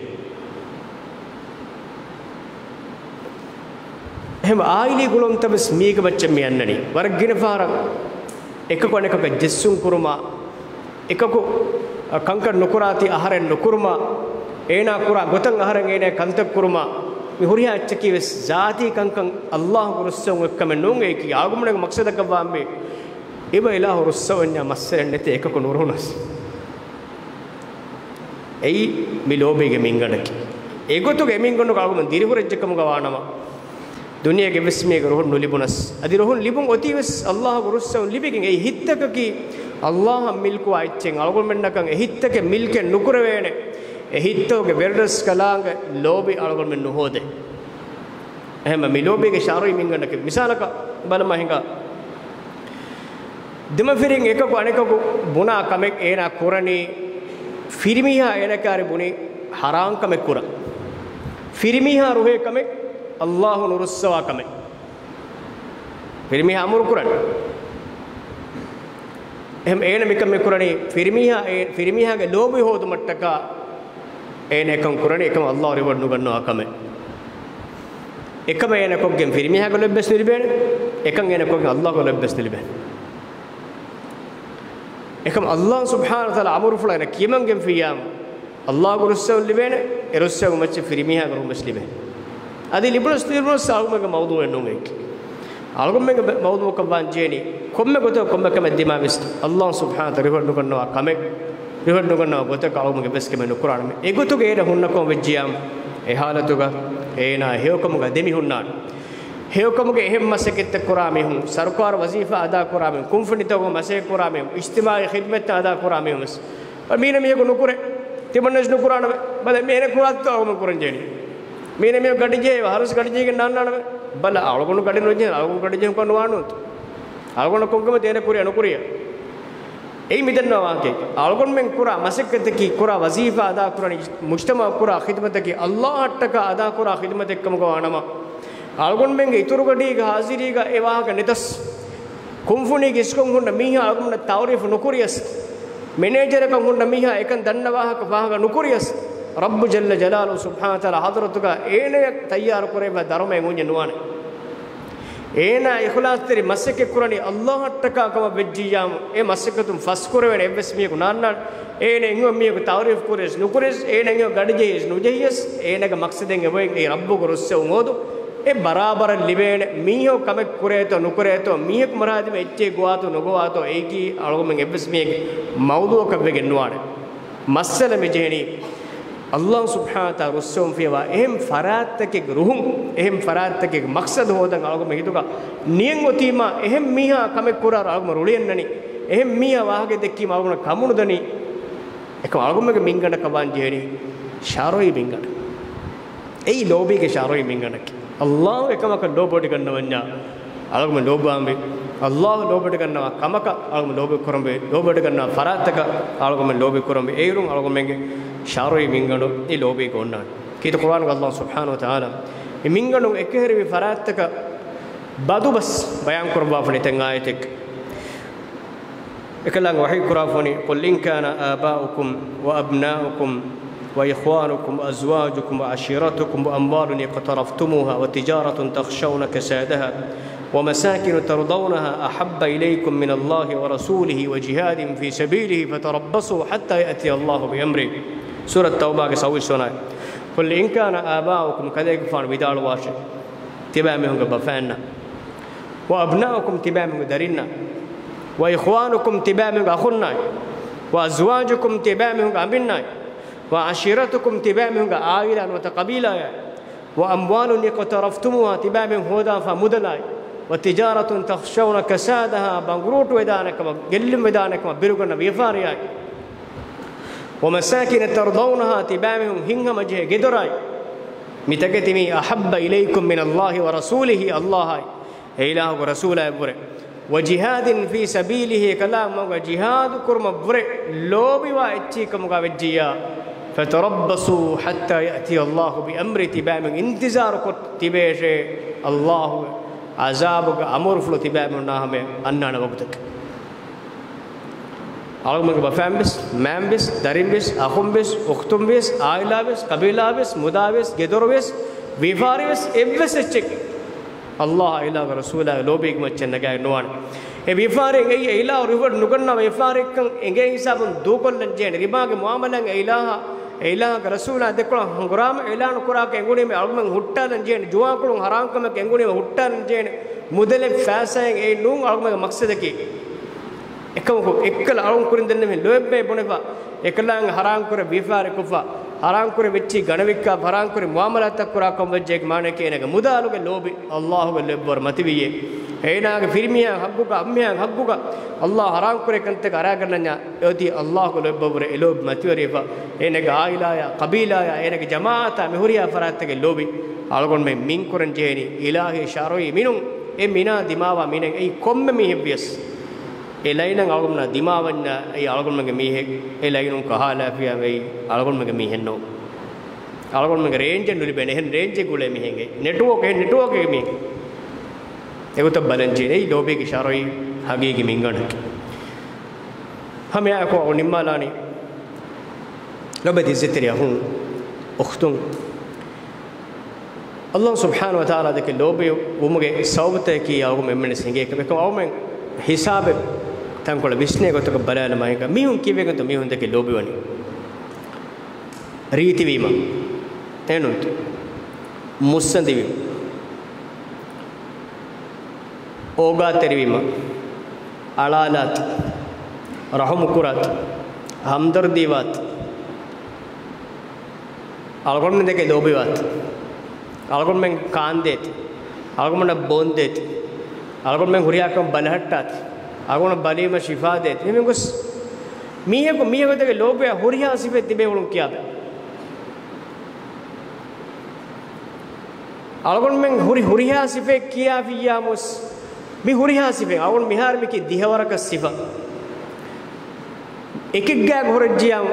އެހެން އާއިލީ ގުޅުންތައް ވެސް މީގެ މައްޗަށް މި އަންނަނީ. ވަރަށް ގިނަ ފަހަރަށް އެކަކު އަނެކަކަށް ޖެއްސުން ކުރުމާ، އެކަކު ކަންކަން ނުކުރާތީ އަހަރެން ނުކުރުމާ، އޭނާ ކުރާ ގޮތަށް އަހަރެން އޭނާ ކަންތައް ކުރުމާ، މި ހުރިހާ އެއްޗަކީ ވެސް ޒާތީ ކަންކަން، އައްލާހުގެ ރުއްސެވުން އެއްކަމެއް ނޫން. އެއީކީ އަޅުގަނޑުމެންގެ މަޤްޞަދަކަށްވާންވީ އިބަ އިލާހު ރުއްސަވަންޏާ މައްސަލައެއް ނެތޭ އެކަކު ނުރުހުނަސް. އެއީ މި ލޯބީގެ މިންގަނޑަކީ. އެގޮތުގެ އެމިންގަނޑުގަ އަޅުގަނޑު ދިރިހުރެއްޖެކަމުގަ ވާނަމަ، ދުނިޔޭގެ އެއްވެސް މީހެއްގެ ރުހުން ނުލިބުނަސް، އަދި ރުހުން ލިބުން އޮތީވެސް އައްލާހުގެ ރުއްސަވުން ލިބިގެން. އެއީ ހިތްތަކަކީ އައްލާހަށް މިލްކުވާ އެއްޗެއް. އަޅުގަނޑުމެންނަކަށް އެ ހިތްތަކެއް މިލްކެއް ނުކުރެވޭނެ. އެ ހިތްތަކުގެ ވެރިރަސްކަލާނގެ ލޯބި އަޅުގަނޑުމެން ނުހޯދޭ. އެހެންވެ މި ލޯބީގެ ޝަރުޢީ މިންގަނޑަކީ، މިސާލަކަށް ބަލަމާ ހިނގާ. ދެމަފިރިން އެކަކު އަނެކަކު ބުނާ ކަމެއް އޭނާ ކުރަނީ، ފިރިމީހާ އޭނަ ކާރި ބުނީ ޙަރާން ކަމެއް ކުރަން. ފިރިމީހާ ރުހޭ ކަމެއް އައްލާހު ނުރުއްސަވާ ކަމެއް. ފިރިމީހާ އަމުރު ކުރަން. އެހެން އޭނަ މިކަން މި ކުރަނީ ފިރިމީހާ، އޭ، ފިރިމީހާގެ ލޯބި ހޯދުމަށްޓަކާ އޭނަ އެކަން ކުރަނީ. އެކަމަށް އައްލާހު ރިވާޑް ނުގަންނަވާ ކަމެއް. އެކަމަށް އޭނަ ކޮށްގެން ފިރިމީހާގެ ލޯބިވެސް ނުލިބޭނެ. އެކަން އޭނަ ކޮށްގެން އައްލާހުގެ ލޯބިވެސް ނުލިބޭނެ. އެކަމަށް އައްލާހު ސުބްޙާނަހު ވަތަޢާލާ އަމުރުފުޅަށް އޭނަ ކިޔަމަން ގެންފިއްޔާމު، އައްލާހުގެ ރުއްސެވުން ލިބޭނެ، އެ ރުއްސެވުން މައްޗަށް ފިރިމީހާގެ ރުހުންވެސް ލިބޭނެ. އަދި ލިބުނަސް ނުލިބުނަސް އަޅުގަނޑުމެންގެ މައުޟޫޢެއް ނޫން އެއީކީ. އަޅުގަނޑުމެންގެ މައުޟޫޢަކަށް ވާން ޖެހެނީ، ކޮންމެ ގޮތަކަށް ކޮންމެ ކަމެއް ދިމާވެސް، އައްލާހު ސުބްޙާނަހު ވަތަޢާލާ ރިވާޑް ނުގަންނަވާ ކަމެއް، ރިވާޑް ނުގަންނަވާ ގޮތަކަށް އަޅުގަނޑުމެން އެއްވެސް ކަމެއް ނުކުރާނަމޭ. އެގޮތުގަ އޭނަ ހުންނަކަމަށް ވެއްޖިއްޔާމު، އެ ޙާލަތުގަ އޭނާ ހެޔޮކަމުގަ ދެމި ހުންނާނެ. ހެޔޮކަމުގެ އެހެން މަސައްކަތްތައް ކުރާ މީހުން، ސަރުކާރު ވަޒީފާ އަދާކުރާ މީހުން، ކުންފުނިތަކުގަ މަސައްކަތް ކުރާ މީހުން، އިޖްތިމާޢީ ޚިދްމަތްތައް އަދާކުރާ މީހުން ވެސް މީނަ މީހަކު ނުކުރޭ. ތިމަންނަސް ނުކުރާނަމޭ. ބަލަ، މީނަ ކުރާތޯ އަޅުގަނޑު ކުރަން ޖެހެނީ. މީނަ މީހަކު ގަޑި ޖެހި، ހަރުސް ގަޑި ޖެހިގެން ނާންނާނަމޭ. ބަލަ، އަޅުގަނޑު ގަޑި ނުޖެހެން، އަޅުގަނޑު ގަޑި ޖެހުން ކަން ނުވާނުންތޯ. އަޅުގަނޑަށް ކޮންކަމެއް އޭނަ ކުރިޔާ ނުކުރިޔާ. އެއީ މިދަންނަވާ ވާހަކައެއް. އަޅުގަނޑުމެން ކުރާ މަސައްކަތަކީ، ކުރާ ވަޒީފާ އަދާ ކުރަނީ، މުޖްތަމަޢަށް ކުރާ ޚިދްމަތަކީ، އައްލާހަށްޓަކާ އަދާ ކުރާ ޚިދްމަތެއް ކަމުގަ ވާނަމަ، އަޅުގަނޑުމެންގެ އިތުރު ގަޑީގެ ހާޒިރީގަ އެ ވާހަކަ ނެތަސް، ކުންފުނީގެ އިސްކޮށް ހުންނަ މީހާ އަޅުގަނޑަށް ތަޢުރީފު ނުކުރިޔަސް، މެނޭޖަރަކަށް ހުންނަ މީހާ އެކަން ދަންނަ ވާހަކަ ފާހަގަ ނުކުރިޔަސް، ރައްބު ޖައްލަ ޖަލާލުހު ސުބްޙާނަހު ވަތަޢާލާ ޙަޟްރަތުގަ އޭނަޔަށް ތައްޔާރު ކުރެވިފަ ދަރުމައެއް އުންޏެއް ނުވާނެ. އޭނާ އިޚްލާޞްތެރި މަސައްކަތް ކުރަނީ އައްލާހަށްޓަކާ ކަމަށް ވެއްޖިއްޔާމު، އެ މަސައްކަތުން ފަސްކުރެވޭނެ އެއްވެސް މީހަކު ނާންނާނެ. އޭނަ އެނގުމަށް މީހަކު ތަޢުރީފު ކުރިޔަސް ނުކުރިޔަސް، އޭނަ އެނގުމަށް ގަޑި ޖެހިޔަސް ނުޖެހިޔަސް، އޭނަގެ މަޤްޞަދެއް އެބައޮތް އެއީ ރައްބުގެ ރުއްސެވުން ހޯދުން. އެ ބަރާބަރަށް ލިބޭނެ މީހަކު ކަމެއް ކުރޭތޯ ނުކުރޭތޯ، މީހަކު މަރާދިމަ އެއްޗެއް ގޮވާތޯ ނުގޮވާތޯ، އެއީކީ އަޅުގަނޑުމެން އެއްވެސް މީހެއްގެ މައުޟޫޢަކަށް ވެގެން ނުވާނެ. މައްސަލަ މި ޖެހެނީ، އައްލާހު ސުބްޙާނަހު ވަތަޢާލާ ރުއްސެވުން ފިޔަވާ އެހެން ފަރާތްތަކެއްގެ ރުހުން، އެހެން ފަރާތްތަކެއްގެ މަޤްޞަދު ހޯދަން އަޅުގަނޑު ހިތުގަ ނިޔަތް އޮތީމާ، އެހެން މީހާ ކަމެއް ކުރާއިރު އަޅުގަނޑު ރުޅިއަންނަނީ، އެހެން މީހާ ވާހަކަ ދެއްކީމާ އަޅުގަނޑަށް ކަމުނުދަނީ. އެކަމަށް އަޅުގަނޑުމެންގެ މިންގަނޑަކަށް ވާން ޖެހެނީ ޝަރުޢީ މިންގަނޑެއް. އެއީ ލޯބީގެ ޝަރުޢީ މިންގަނޑަކީ. އައްލާހު އެކަމަކަށް ލޯބިވެވޮޑިގަންނަވަންޏާ، އަޅުގަނޑު ލޯބިވާންވީ. އައްލާހު ލޯބިވޮޑިގަންނަވާ ކަމަކަށް އަޅުގަނޑު ލޯބި ކުރަންވީ. ލޯބިވޮޑިގަންނަވާ ފަރާތްތަކަށް އަޅުގަނޑު ލޯބި ކުރަންވީ. އޭރުން އަޅުގަނޑުމެންގެ ޝަރުޢީ މިންގަނޑު އެ ލޯބީގަ އޮންނާނެ. ކީރިތި ޤުރްއާނުގަ އައްލާހު ސުބްޙާނަހު ވަތަޢާލާ މި މިންގަނޑުން އެކަހެރިވި ފަރާތްތަކަށް ބަދުބަސް ބަޔާން ކުރައްވާފަ އޮތް ތެން އާޔަތެއް. އެކަލާނގެ ވަޙީ ކުރާފަ ވަނީ، قل إن كان آباؤكم وأبناؤكم وإخوانكم وأزواجكم وعشيرتكم وأموال اقترفتموها وتجارة تخشون كسادها ومساكن ترضونها أحب إليكم من الله ورسوله وجهاد في سبيله فتربصوا حتى يأتي الله بأمره. ސޫރަތު ތައުބާގެ ސައްބީސް ވަނަ އާޔަތް. قل إن كان آباؤكم، ކަލޭގެފާނު ވިދާޅުވާށޭ، ތިބާމީހުންގެ ބަފައިންނަށް، وأبناؤكم، ތިބާމީހުންގެ ދަރިންނަށް، وإخوانكم، ތިބާމީހުންގެ އަޚުންނާއި، وأزواجكم، ތިބާމީހުންގެ އަނބިންނާއި، وعشيرتكم، ތިބާމީހުންގެ ޢާއިލާ ނުވަތަ ޤަބީލާއާއި، وأموال اقترفتموها، ތިބާމީހުން ހޯދާފާ މުދަލާއި، وتجارة تخشون كسادها، ބަނގުރޫޓުވެދާނެ ކަމަށް، ގެއްލުންވެދާނެ ކަމަށް ބިރުގަންނަ ވިޔަފާރިއާއި، ومساكن ترضونها، ތިބާމީހުން ހިތްހަމަޖެހޭ ގެދޮރާއި، މިތަކެތި މީ، أحب إليكم من الله ورسوله، އައްލާހާއި އެ އިލާހުގެ ރަސޫލާއަށްވުރެ، وجهاد في سبيله، އެކަލާނގެ މަގުގަ ޖިހާދު ކުރުމަށްވުރެ ލޯބިވާ އެއްޗެއް ކަމުގަ ވެއްޖިއްޔާ، فتربصوا حتى يأتي الله بأمره، ތިބާމީހުން އިންތިޒާރު ކޮށް ތިބޭށޭ، އައްލާހުގެ ޢަޒާބުގެ އަމުރުފުޅު ތިބާމީހުންނާ ހަމަޔަށް އަންނާނެ ވަގުތަކަށް. އަޅުގަނޑުގެ ބަފައިންވެސް، މައިންވެސް، ދަރިންވެސް، އަޚުންވެސް، އުޚްތުންވެސް، ޢާއިލާވެސް، ޤަބީލާވެސް، މުދާވެސް، ގެދޮރުވެސް، ވިޔަފާރިވެސް، އެއްވެސް އެއްޗެއް ﷲ އާ އެ އިލާހުގެ ރަސޫލާ ލޯބީގެ މައްޗަށް ނަގާގެން ނުވާނެ. އެ ވިޔަފާރިއެއް އެއީ އެ އިލާހު ރުހުވަޑު ނުގަންނަވާ ވިޔަފާރިއެއްކަން އެނގޭ ހިސާބުން ދޫކޮށްލަން ޖެހޭނެ. ރިބާގެ މުއާމަލާއެއް އެ އިލާހަށް، އެ އިލާހުގެ ރަސޫލާ ދެކޮޅަށް ހަނގުރާމަ އިލާނު ކުރާކަށް އެނގުނީމަ އަޅުގަނޑުމެން ހުއްޓާލަން ޖެހޭނެ. ޖުވާންކޮޅުން ހަރާންކަމަކަށް އެނގުނީމަ ހުއްޓާލަން ޖެހޭނެ. މުދަލެއް ފައިސާއެއް އެއީ ނޫން އަޅުގަނޑުމެންގެ މަޤްޞަދަކީ. އެކަމަކު އެއްކަލަ އަޅުން ކުރިން ދެންނެވި ލޯތްބެ ބުނެފަ، އެކަލާނގެ ހަރާންކުރެ ވިޔަފާރި ކޮށްފަ، ހަރާންކުރެ ވެއްޗި ގަނެވިއްކާ، ހަރާންކުރި މުއާމަލާތްތައް ކުރާ ކަމަށް ވެއްޖެ މާނައަކީ އޭނަގެ މުދާލުގެ ލޯބި ﷲގެ ލޯތްބަށް މަތިވިއްޔޭ. އޭނާގެ ފިރިމީހާ ހައްގުގަ އަންމީހާ ހައްގުގަ ﷲ ހަރާންކުރޭ ކަންތައް އަރާގަންނަންޏާ އެއޮތީ ﷲގެ ލޯތްބަށްވުރެ އެ ލޯބި މަތިވެރިވެފަ، އޭނަގެ އާއިލާޔާ، ޤަބީލާޔާ، އޭނަގެ ޖަމާޢަތާ މި ހުރިހާ ފަރާތްތަކެއް ލޯބި އަޅުގަނޑުމެން މިން ކުރަން ޖެހޭނީ އިލާހީ ޝަރުޢީ މިނުން. އެ މިނާ ދިމާވާ މިނެއް އެއީ ކޮންމެ މީހެއްވިޔަސް އެ ލައިނަށް އަޅުގަނޑުމެންނާ ދިމާވަންޏާ އެއީ އަޅުގަނޑުމެންގެ މީހެއް. އެ ލައިނުން ކަހާލާފިޔާ ވެއީ އަޅުގަނޑުމެންގެ މީހެއް ނޫން. އަޅުގަނޑުމެންގެ ރޭންޖެއް ނުލިބޭނެ. އެހެން ރޭންޖެއް ގުޅޭ މީހެއް، ނެޓްވޯކް، އެހެން ނެޓްވޯކެއްގެ މީހެއް. އެގޮތަށް ބަލަން ޖެހޭ. އެއީ ލޯބީގެ ޝަރުޢީ ހަގީގީ މިންގަނޑަކީ. ހަމައެއާއެކު އަޅު ނިންމާލާނީ. ލޮބެތި އިއްޒަތްތެރި އަޚުން، އުޚްތުން، ﷲ ސުބްޙާނަހޫ ވަތަޢާލާ ދެކެ ލޯބި ވުމުގެ ސަބަބުތަކަކީ އަޅުގަނޑުމެން އެންމެންވެސް ހިނގޭ ކަމެއް. އެކަމަކު އަޅުގަނޑުމެން ހިސާބެއް ތަންކޮޅެއް ވިސްނޭ ގޮތަކަށް ބަލާލަމާ ހިނގާ. މީހުން ކީއްވެގެންތޯ މީހުން ދެކެ ލޯބިވަނީ؟ ރީތިވީމަ، އެހެންނޫންތޯ؟ މުއްސަނދިވީމަ، އޯގާތެރިވީމަ، އަޅާލާތި، ރަޙުމުކުރާތި، ހަމްދަރްދީވާތި، އަޅުގަނޑުމެން ދެކެ ލޯބިވާތި، އަޅުގަނޑުމެން ކާންދޭތި، އަޅުގަނޑަށް ބޯންދޭތި، އަޅުގަނޑުމެން ހުރިހާ ކަމަށް ބަލަހައްޓާތި، އަޅުގަނޑަށް ބަލީމަ ޝިފާދޭތި. މި މި ގޮސް މީހަކު މީހަކު ދެކެ ލޯބިވާ ހުރިހާ ސިފައެއް ތިބޭ އުޅުން ކިޔާބެ. އަޅުގަނޑުމެން ހުރި ހުރިހާ ސިފައެއް ކިޔާފިއްޔާމުސް، މި ހުރިހާ ސިފައެއް އަޅުގަނޑު މިހާރު މިކީ ދިހަވަރަކަށް ސިފަ. އެކެއްގާ ހުރެއްޖިޔާމު،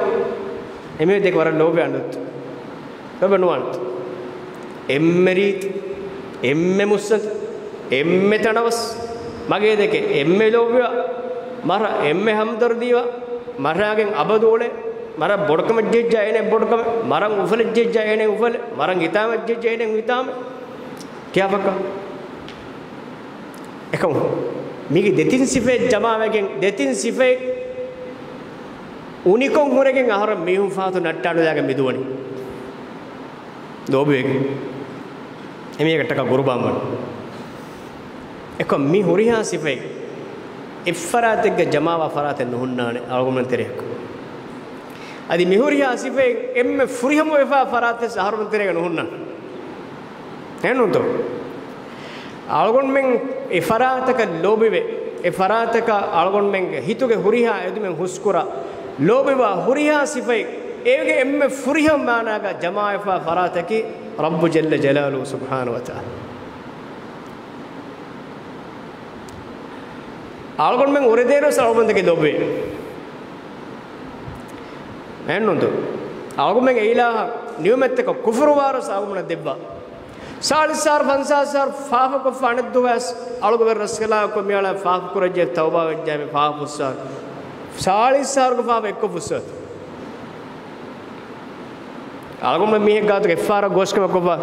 އެމީހުން ދެކެ ވަރަށް ލޯބި އަންނަތު. ލޯބި ނުވާނެތު. އެންމެ ރީތި، އެންމެ މުއްސަނދި، އެންމެ ތަނަވަސް، މަގޭ ދެކެ އެންމެ ލޯބިވާ، މަރަށް އެންމެ ހަމްދަރްދީވާ، މަރާގެން އަބަދު އުޅޭ، މަރަށް ބޮޑުކަމަށް ޖެހިއްޖާ އޭނަ ބޮޑުކަމެއް، މަރަށް އުފަލަށް ޖެހިއްޖާ އޭނަ އުފަލެއް، މަރަށް ހިތާމައަށް ޖެހިއްޖާ އޭނަ ހިތާމަ. ކިޔާފަކަ. އެކަމު މީގެ ދެތިން ސިފައެއް ޖަމާވެގެން، ދެތިން ސިފައެއް އުނިކޮށް ހުރެގެން އަހަރެން މީހުން ފަހަތު ނައްޓާނުލާގެން މިދުވަނީ. ލޯބިވެގެން. އެމީހަކަށްޓަކާ ގުރުބާން ވަނީ. އެކަމް މި ހުރިހާ ސިފައެއް އެއްފަރާތެއްގަ ޖަމާވާ ފަރާތެއް ނުހުންނާނެ އަޅުގަނޑުމެން ތެރެއަކު. އަދި މި ހުރިހާ ސިފައެއް އެންމެ ފުރިހަމަވެފާ ފަރާތެއް އަހަރުމެން ތެރޭގަ ނުހުންނާނެ. އެހެންނޫންތޯ؟ އަޅުގަނޑުމެން އެ ފަރާތަކަށް ލޯބިވެ، އެ ފަރާތަކަށް އަޅުގަނޑުމެންގެ ހިތުގެ ހުރިހާ އެދުމެއް ހުސްކުރާ، ލޯބިވާ ހުރިހާ ސިފައެއް، އޭގެ އެންމެ ފުރިހަމަ މާނާގަ ޖަމާވެފާ ފަރާތަކީ ރައްބު ޖައްލަ ޖަލާލުހު ސުބްޙާނަހު ވަތަޢާލާ. އަޅުގަނޑުމެން އުރެދޭރުވެސް އަޅުގަނޑުމެން ދެކެ ލޯބިވޭ. އެހެންނޫންތޯ؟ އަޅުގަނޑުމެން އެ އިލާހަށް ނިޢުމަތްތަކަށް ކުފުރުވާރުވެސް އަޅުގަނޑުމެން ދެއްވާ. ސާޅީސް ހާސް، ފަންސާސް ހާސް ފާފަކޮށްފަ އަނެއްދުވަސް އަޅުގަނޑުމެން ރަސްކަލާކޮށް މިއަޅާ ފާފަ ކުރައްޖެ ތައުބާވެއްޖާމެ ފާފަ ފުއްސާ. ސާޅީސް ހާސްގެ ފާފަ އެއްކޮށް ފުއްސާ. އަޅުގަނޑު މީހެއް ގާތުގަ އެއްފަހަރަށް ގޯސްކަމެއް ކޮށްފަ،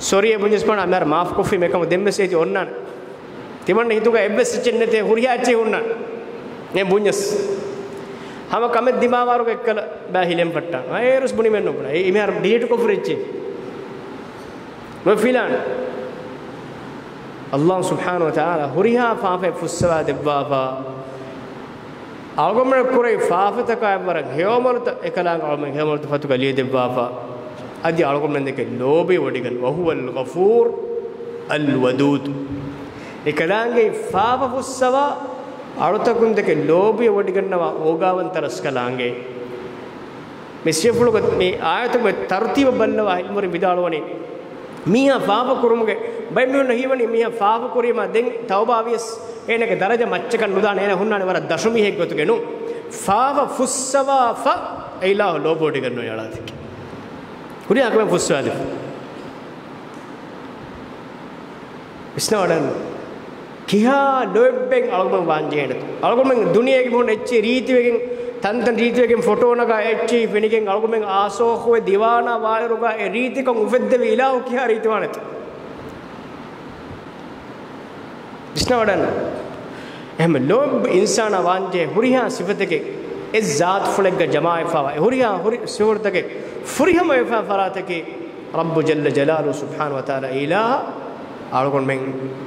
ސޮރީއޭ ބުންޏަސް ބަން އަމިއާރަ މާފު ކޮށްފީމޭ ކަމަށް ދެންވެސް އޭތި އޮންނާނެ. ތިމަންނަ ހިތުގަ އެއްވެސް އެއްޗެއް ނެތޭ ހުރިހާ އެއްޗެއް ހުންނާނެ. އެ ބުންޏަސް. ހަމަ ކަމެއް ދިމާވާރުގަ އެއްކަލަ ބައި ހިލެން ފައްޓާ. އޭރުސް ބުނީމެއް ނުބުނާ. އެ އިމިހާރު ޑިލީޓް ކޮށްފަ ހުރި އެއްޗެއް. ނުފިލާނެ. އައްލާހު ސުބްޙާނަހު ވަތަޢާލާ ހުރިހާ ފާފައެއް ފުއްސަވާ ދެއްވާފަ. އަޅުގަނޑުމެން ކުރެވި ފާފަތަކާ އެއްވަރަށް ހެޔޮއަމަލުތައް އެކަލާނގެ އަޅުމެން ހެޔޮއަމަލުތައް ފަތުގަ ލިޔެދެއްވާފަ. އަދި އަޅުގަނޑުމެން ދެކެ ލޯބިވެވޮޑިގަން، وهو الغفور الودود. އެކަލާނގެ ފާފަ ފުއްސަވާ އަޅުތަކުން ދެކެ ލޯބިވެވޮޑިގަންނަވާ އޯގާވަންތަ ރަސްކަލާނގެ. މި ސިޔަފުޅުގަ މި އާޔަތުގެ ތަރުތީބަށް ބައްލަވާ ޢިލްމުވެރިން ވިދާޅުވަނީ، މީހާ ފާފަ ކުރުމުގެ ބައެއް މީހުންނަށް ހީވަނީ މީހާ ފާފަ ކުރީމާ ދެން ތައުބާވިޔަސް އޭނަގެ ދަރަޖަ މައްޗަކަށް ނުދާނެ، އޭނަ ހުންނާނެ ވަރަށް ދަށު މީހެއް ގޮތުގަ. ނޫން، ފާފަ ފުއްސަވާފަ އެ އިލާހު ލޯބިވޮޑިގަންނަވަނީ އަޅާތިކެ. ހުރިހާ ކަމެއް ފުއްސަވާލިފަ. ވިސްނަވަޑަން. ކިހާ ލޯތްބެއް އަޅުގަނޑު ވާންޖެހޭނެތޯ؟ އަޅުގަނޑުމެން ދުނިޔޭގެ މީހުން އެއްޗެހި ރީތިވެގެން، ތަންތަން ރީތިވެގެން ފޮޓޯ ނަގާ އެއްޗެހި ފެނިގެން އަޅުގަނޑުމެން އާސޯހުވެ ދިވާނާ ވާއިރުގަ އެ ރީތިކަން އުފެއްދެވި އިލާހު ކިހާ ރީތިވާނެތޯ؟ ވިސްނަވަޑަން. އެހެން ލޯބި އިންސާނާ ވާންޖެހޭ ހުރިހާ ސިފަތަކެއް އެ ޒާތުފުޅެއްގަ ޖަމާވެފަވާ، އެ ހުރިހާ ހުރި ސިފަތަކެއް ފުރިހަމަވެފަ ފަރާތަކީ ރައްބު ޖައްލަ ޖަލާލު ސުބްޙާނަ ވަތަޢާލާ އިލާހަށް އަޅުގަނޑުމެން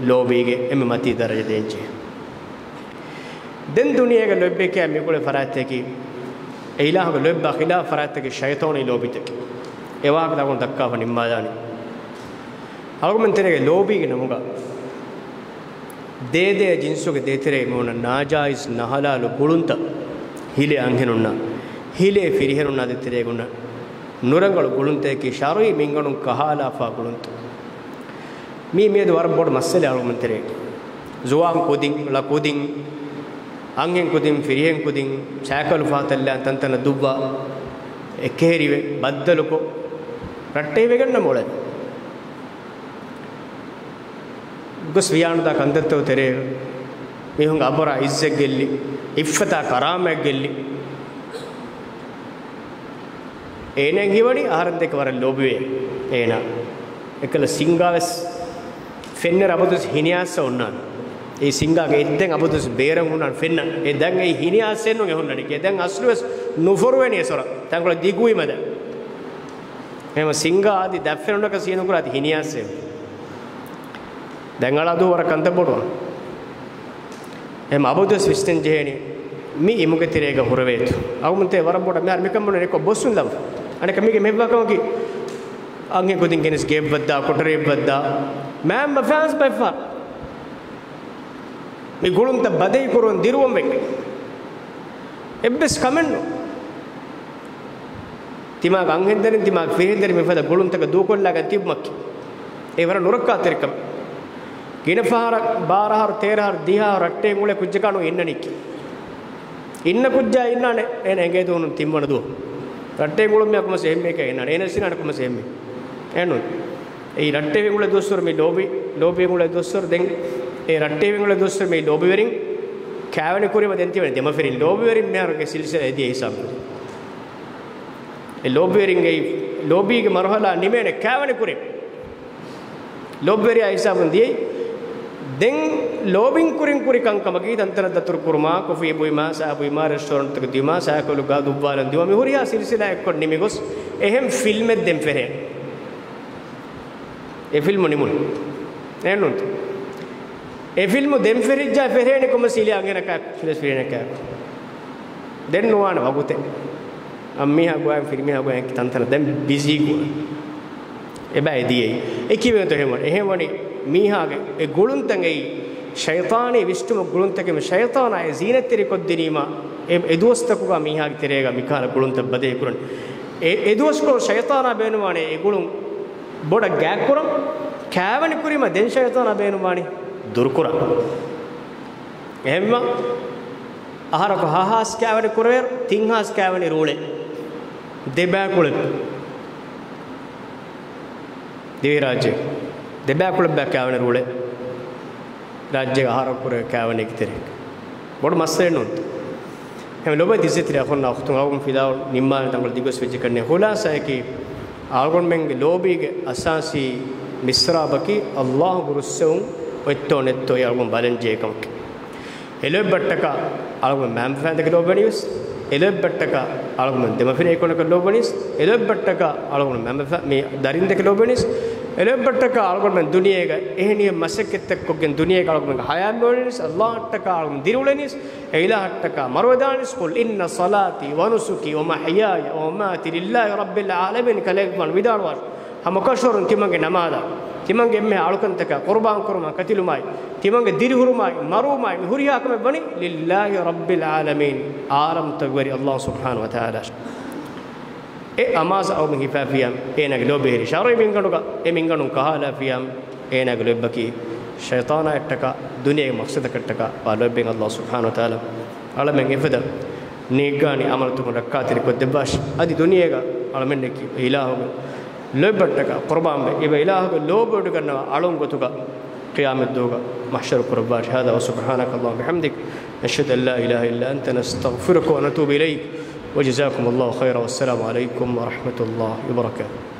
ލޯބީގެ އެންމެ މަތީ ދަރަޖަ ދޭންޖެހޭ. ދެން ދުނިޔޭގެ ލޯބިއެކޭ މިގުޅޭ ފަރާތަކީ، އެ އިލާހުގެ ލޯބިއާ ޚިލާފް ފަރާތަކީ ޝައިޠާނީ ލޯބިތަކެއް. އެ ވާހަކަ ދަގުން ދައްކާފަ ނިންމާލާނީ. އަޅުގަނޑުމެން ތެރޭގެ ލޯބީގެ ނަމުގަ ދޭދޭ ޖިންސުގެ ދޭތެރޭ މިއޮންނަ ނާޖާއިޒް ނަހަލާލު ގުޅުންތައް، ހިލޭ އަންހެނުންނާ، ހިލޭ ފިރިހެނުންނާ ދޭތެރޭގަ އޮންނަ ނުރަނގަޅު ގުޅުންތަކަކީ ޝަރުޢީ މިންގަނޑުން ކަހާލާފާ ގުޅުންތައް. މީ މިއަދު ވަރަށް ބޮޑު މައްސަލައެއް އަޅުގަނޑުމެން ތެރޭ. ޒުވާން ކުދިން، ޅަ ކުދިން، އަންހެން ކުދިން، ފިރިހެން ކުދިން، ސައިކަލު ފަހަތަށްލާން ތަންތަނަށް ދުއްވާ، އެކެހެރިވެ، ބައްދަލުކޮށް، ރައްޓެހިވެގަންނަ މޮޅެ. ގޮސް ވިޔާނުދާ ކަންތައްތައް ތެރޭ މީހުންގެ އަބަރާ އިއްޒަތް ގެއްލި، އިއްފަތާ ކަރާމަތް ގެއްލި. އޭނައަށް ހީވަނީ އަހަރެން ދެކެ ވަރަށް ލޯބިވޭ އޭނާ. އެކަލަ ސިންގާ ވެސް ފެންނަ އަބަދުވެސް ހިނިއާސް އޮންނާނެ. އެ ސިންގާގެ އެއްދެން އަބަދުވެސް ބޭރަށް ހުންނާނެ ފެންނަ. އެ ދަން އެ ހިނިއާސް އެއްނު އެ ހުންނަނީ. އެ ދަން އަސްލުވެސް ނުފޮރުވޭނީ އެ ސޮރަ. ތަންކޮޅެއް ދިގުވީމަ ދެން. އެހެން ސިންގާ އަދި ދަށް ފެނުނަކަށް ސީނުކުރާ އަދި ހިނިއާސް އެއް. ދެން އަޅާ ދުވަހު ވަރަށް ކަންތައް ބޮޑުވާން. އެހެން އަބަދުވެސް ވިސްނަން ޖެހޭނީ މި އިމުގެ ތެރޭގަ ހުރެވޭތޯ. އަޅުގަނޑުމެން ތޭ ވަރަށް ބޮޑަށް މިހާރު މިކަން ބުނަނީ އެއްކޮށް ބޮއްސުން ލަވަ. އަނެއްކާ މީގެ މެއްވާ ކަމަކީ އަންހެން ކުދިން ގެނެސް ގެއެއް ވައްދާ، ކޮޓަރިއެއް ވައްދާ، މާ މަފާސް ބައެއްފަހަރު މި ގުޅުންތައް ބަދަހި ކުރުން ދިރުވަން ވެ. އެއްވެސް ކަމެއް ނޫން. ތިމާގެ އަންހެންދަރިން، ތިމާގެ ފިރިހެންދަރިން މިފަދަ ގުޅުންތަކަށް ދޫކޮށްލާގެން ތިބުމަކީ، އެ ވަރަށް ނުރައްކާތެރިކަމެއް. ގިނަ ފަހަރަށް ބާރަ އަހަރު، ތޭރަ އަހަރު، ދިހަ އަހަރު ރައްޓެހި އުޅޭ ކުއްޖަކާ ނޫން އިންނަނީކީ. އިންނަ ކުއްޖާ އިންނާނެ، އޭނަ އެނގޭ ދުވަހުން ތިންވަނަ ދުވަހު. ރައްޓެހި އުޅުމެއް ކޮންމެސް އެހެންމެއް އިންނާނެ. އޭނަ ވެސް އިންނާނެ ކޮންމެސް އެހެންމެއް. އެހެންނޫން. އެއީ ރައްޓެހި އުޅޭ ދުވަސްވަރު މި ލޯބި، ލޯބި އުޅޭ ދުވަސްވަރު ދެން، އެ ރައްޓެހި އުޅޭ ދުވަސްވަރު މި ލޯބިވެރިން ކާވެނި ކުރީމަ ދެން ތިބެނީ ދެމަފިރިން. ލޯބިވެރިން މިހާރުގެ ސިލްސިލާ އެދިޔަ ހިސާބު. އެ ލޯބިވެރިންގެ ލޯބީގެ މަރުހަލާ ނިމޭނެ ކާވެނި ކުރި. ލޯބިވެރިޔާ ހިސާބުން ދިޔައީ. ދެން ލޯބިން ކުރިން ކުރި ކަންކަމަކީ، ތަންތަނަށް ދަތުރު ކުރުމާ، ކޮފީ ބުއިމާ، ސާ ބުއިމާ، ރެސްޓޯރެންޓްތަކަށް ދިޔުމާ، ސައިކަލުގަ ދުއްވާލަން ދިޔުމާ، މި ހުރިހާ ސިލްސިލާ އެއްކޮށް ނިމިގޮސް، އެހެން ފިލްމެއް ދެން ފެށޭ. އެ ފިލްމު ނިމުނު. އެހެންނޫންތަ؟ އެ ފިލްމު ދެން ފެށިއްޖާ ފެށޭނެ ކޮންމެސް ހިލޭ އަންހެނަކާ، ހިލޭ ފިރިހެނަކާ. ދެން ނުވާނެ ވަގުތެއް. އަންމީހާ ގޮވާ ފިރިމީހާ ގޮވާ ތަންތަނަށް ދެން ބިޒީ ގޮވާ. އެބަ އެދިޔައީ. އެކީ ވެގެންތޯ އެހެން ވަނީ. އެހެން ވަނީ މީހާގެ އެ ގުޅުންތައް އެއީ ޝައިޠާނީ ވިސްޓުމު ގުޅުންތަކެއް. ޝައިޠާނާ އެ ޒީނަތްތެރި ކޮށްދިނީމާ އެ، އެ ދުވަސްތަކުގަ މީހާގެ ތެރޭގަ މިކަހަލަ ގުޅުންތައް ބަދަހި ކުރަން. އެ، އެ ދުވަސްކޮޅު ޝައިޠާނާ ބޭނުންވާނެ އެ ގުޅުން ބޮޑަށް ގާތްކުރަން. ކާވެނި ކުރީމަ ދެން ޝައިޠާނާ ބޭނުންވާނީ ދުރުކުރަން. އެހެންމަ އަހަރަކު ހަ ހާސް ކާވެނި ކުރެވޭ، ތިން ހާސް ކާވެނި ރޫޅޭ. ދެބައިކުޅެއް. ދިވެހިރާއްޖެ ދެބައިކުޅެއްބާ ކާވެނި ރޫޅޭ. ރާއްޖޭގަ އަހަރަކު ކުރެވޭ ކާވެނީގެ ތެރޭ. ބޮޑު މައްސަލައެއް ނޫން. އެހެން ލޮބުވެތި އިއްޒަތްތެރި އަޚުންނާ އުޚްތުން، އަޅުގަނޑު ފިލާވަޅު ނިންމާލަން ތަންކޮޅެއް ދިގުވެސް ވެއްޖެ ކަންނޭނގެ. ޚުލާސާއަކީ، އަޅުގަނޑުމެންގެ ލޯބީގެ އަސާސީ މިސްރާބަކީ ﷲ ގެ ރުއްސެވުން އޮތްތޯ ނެތްތޯ އެ އަޅުގަނޑު ބަލަން ޖެހޭ ކަމަކީ. އެ ލޯތްބަށްޓަކާ އަޅުގަނޑު މައިންބަފައިންދެކެ ލޯބިވެނީވެސް، އެ ލޯތްބަށްޓަކާ އަޅުގަނޑު ދެމަފިރި އެކަނިކަ ލޯބިވެނީސް، އެ ލޯތްބަށްޓަކާ އަޅުގަނޑު މައިންބަފަ-، މި ދަރިންދެކެ ލޯބިވެނީސް، އެ ލޯތްބަށްޓަކާ އަޅުގަނޑުމެން ދުނިޔޭގަ އެހެނިހެން މަސައްކަތްތައް ކޮށްގެން ދުނިޔޭގަ އަޅުގަނޑުމެންގެ ޙަޔާތް މިއުޅެނީސް، ﷲ އަށްޓަކާ އަޅުގަނޑު ދިރިއުޅެނީސް، އެ އިލާހަށްޓަކާ މަރުވެދާނީސް، قل إن صلاتي ونسكي ومحياي ومماتي لله رب العالمين ކަލޭގެފާނު ވިދާޅުވާށި. ހަމަކަށަވަރުން ތިމަންގެ ނަމާދާ، ތިމަންގެ އެންމެހާ އަޅުކަންތަކާ، ޤުރުބާން ކުރުމާ، ކަތިލުމާއި، ތިމަންގެ ދިރިހުރުމާއި، މަރުވުމާއި، މި ހުރިހާ ކަމެއް ވަނީ لله رب العالمين، ޢާލަމްތަކުގެ ވެރި ﷲ ސުބްޙާނަހޫ ވަތަޢާލާ. އެ އަމާޒަށް އަޅުގަނޑު ހިފާފިޔާ، އޭނާގެ ލޯބި ހެރި ޝަރުޢީ މިންގަނޑުގަ، އެ މިންގަނޑުން ކަހާލާފިޔާ، އޭނާގެ ލޯތްބަކީ ޝައިޠާނާއަށްޓަކާ ދުނިޔޭގެ މަޤްޞަދަކަށްޓަކާ ވާ ލޯތްބެއް. ﷲ ސުބްޙާނަހޫ ވަތަޢާލާ އަޅަމެން އެފަދަ ނޭއްގާނީ ޢަމަލުތަކުން ރައްކާތެރިކޮށްދެއްވާށި. އަދި ދުނިޔޭގަ އަޅަމެންނަކީ އިލާހުގެ ލޯތްބަށްޓަކާ ޤުރުބާންވެ، އެބަ އިލާހުގެ ލޯބިވޮޑިގަންނަވާ އަޅުން ގޮތުގަ ޤިޔާމަތްދުވަހުގަ މަޙްޝަރު ކުރައްވާށި. هذا وسبحانك اللهم وبحمدك، نشهد أن لا إله إلا أنت، نستغفرك ونتوب إليك، وجزاكم الله خيرا، والسلام عليكم ورحمة الله وبركاته.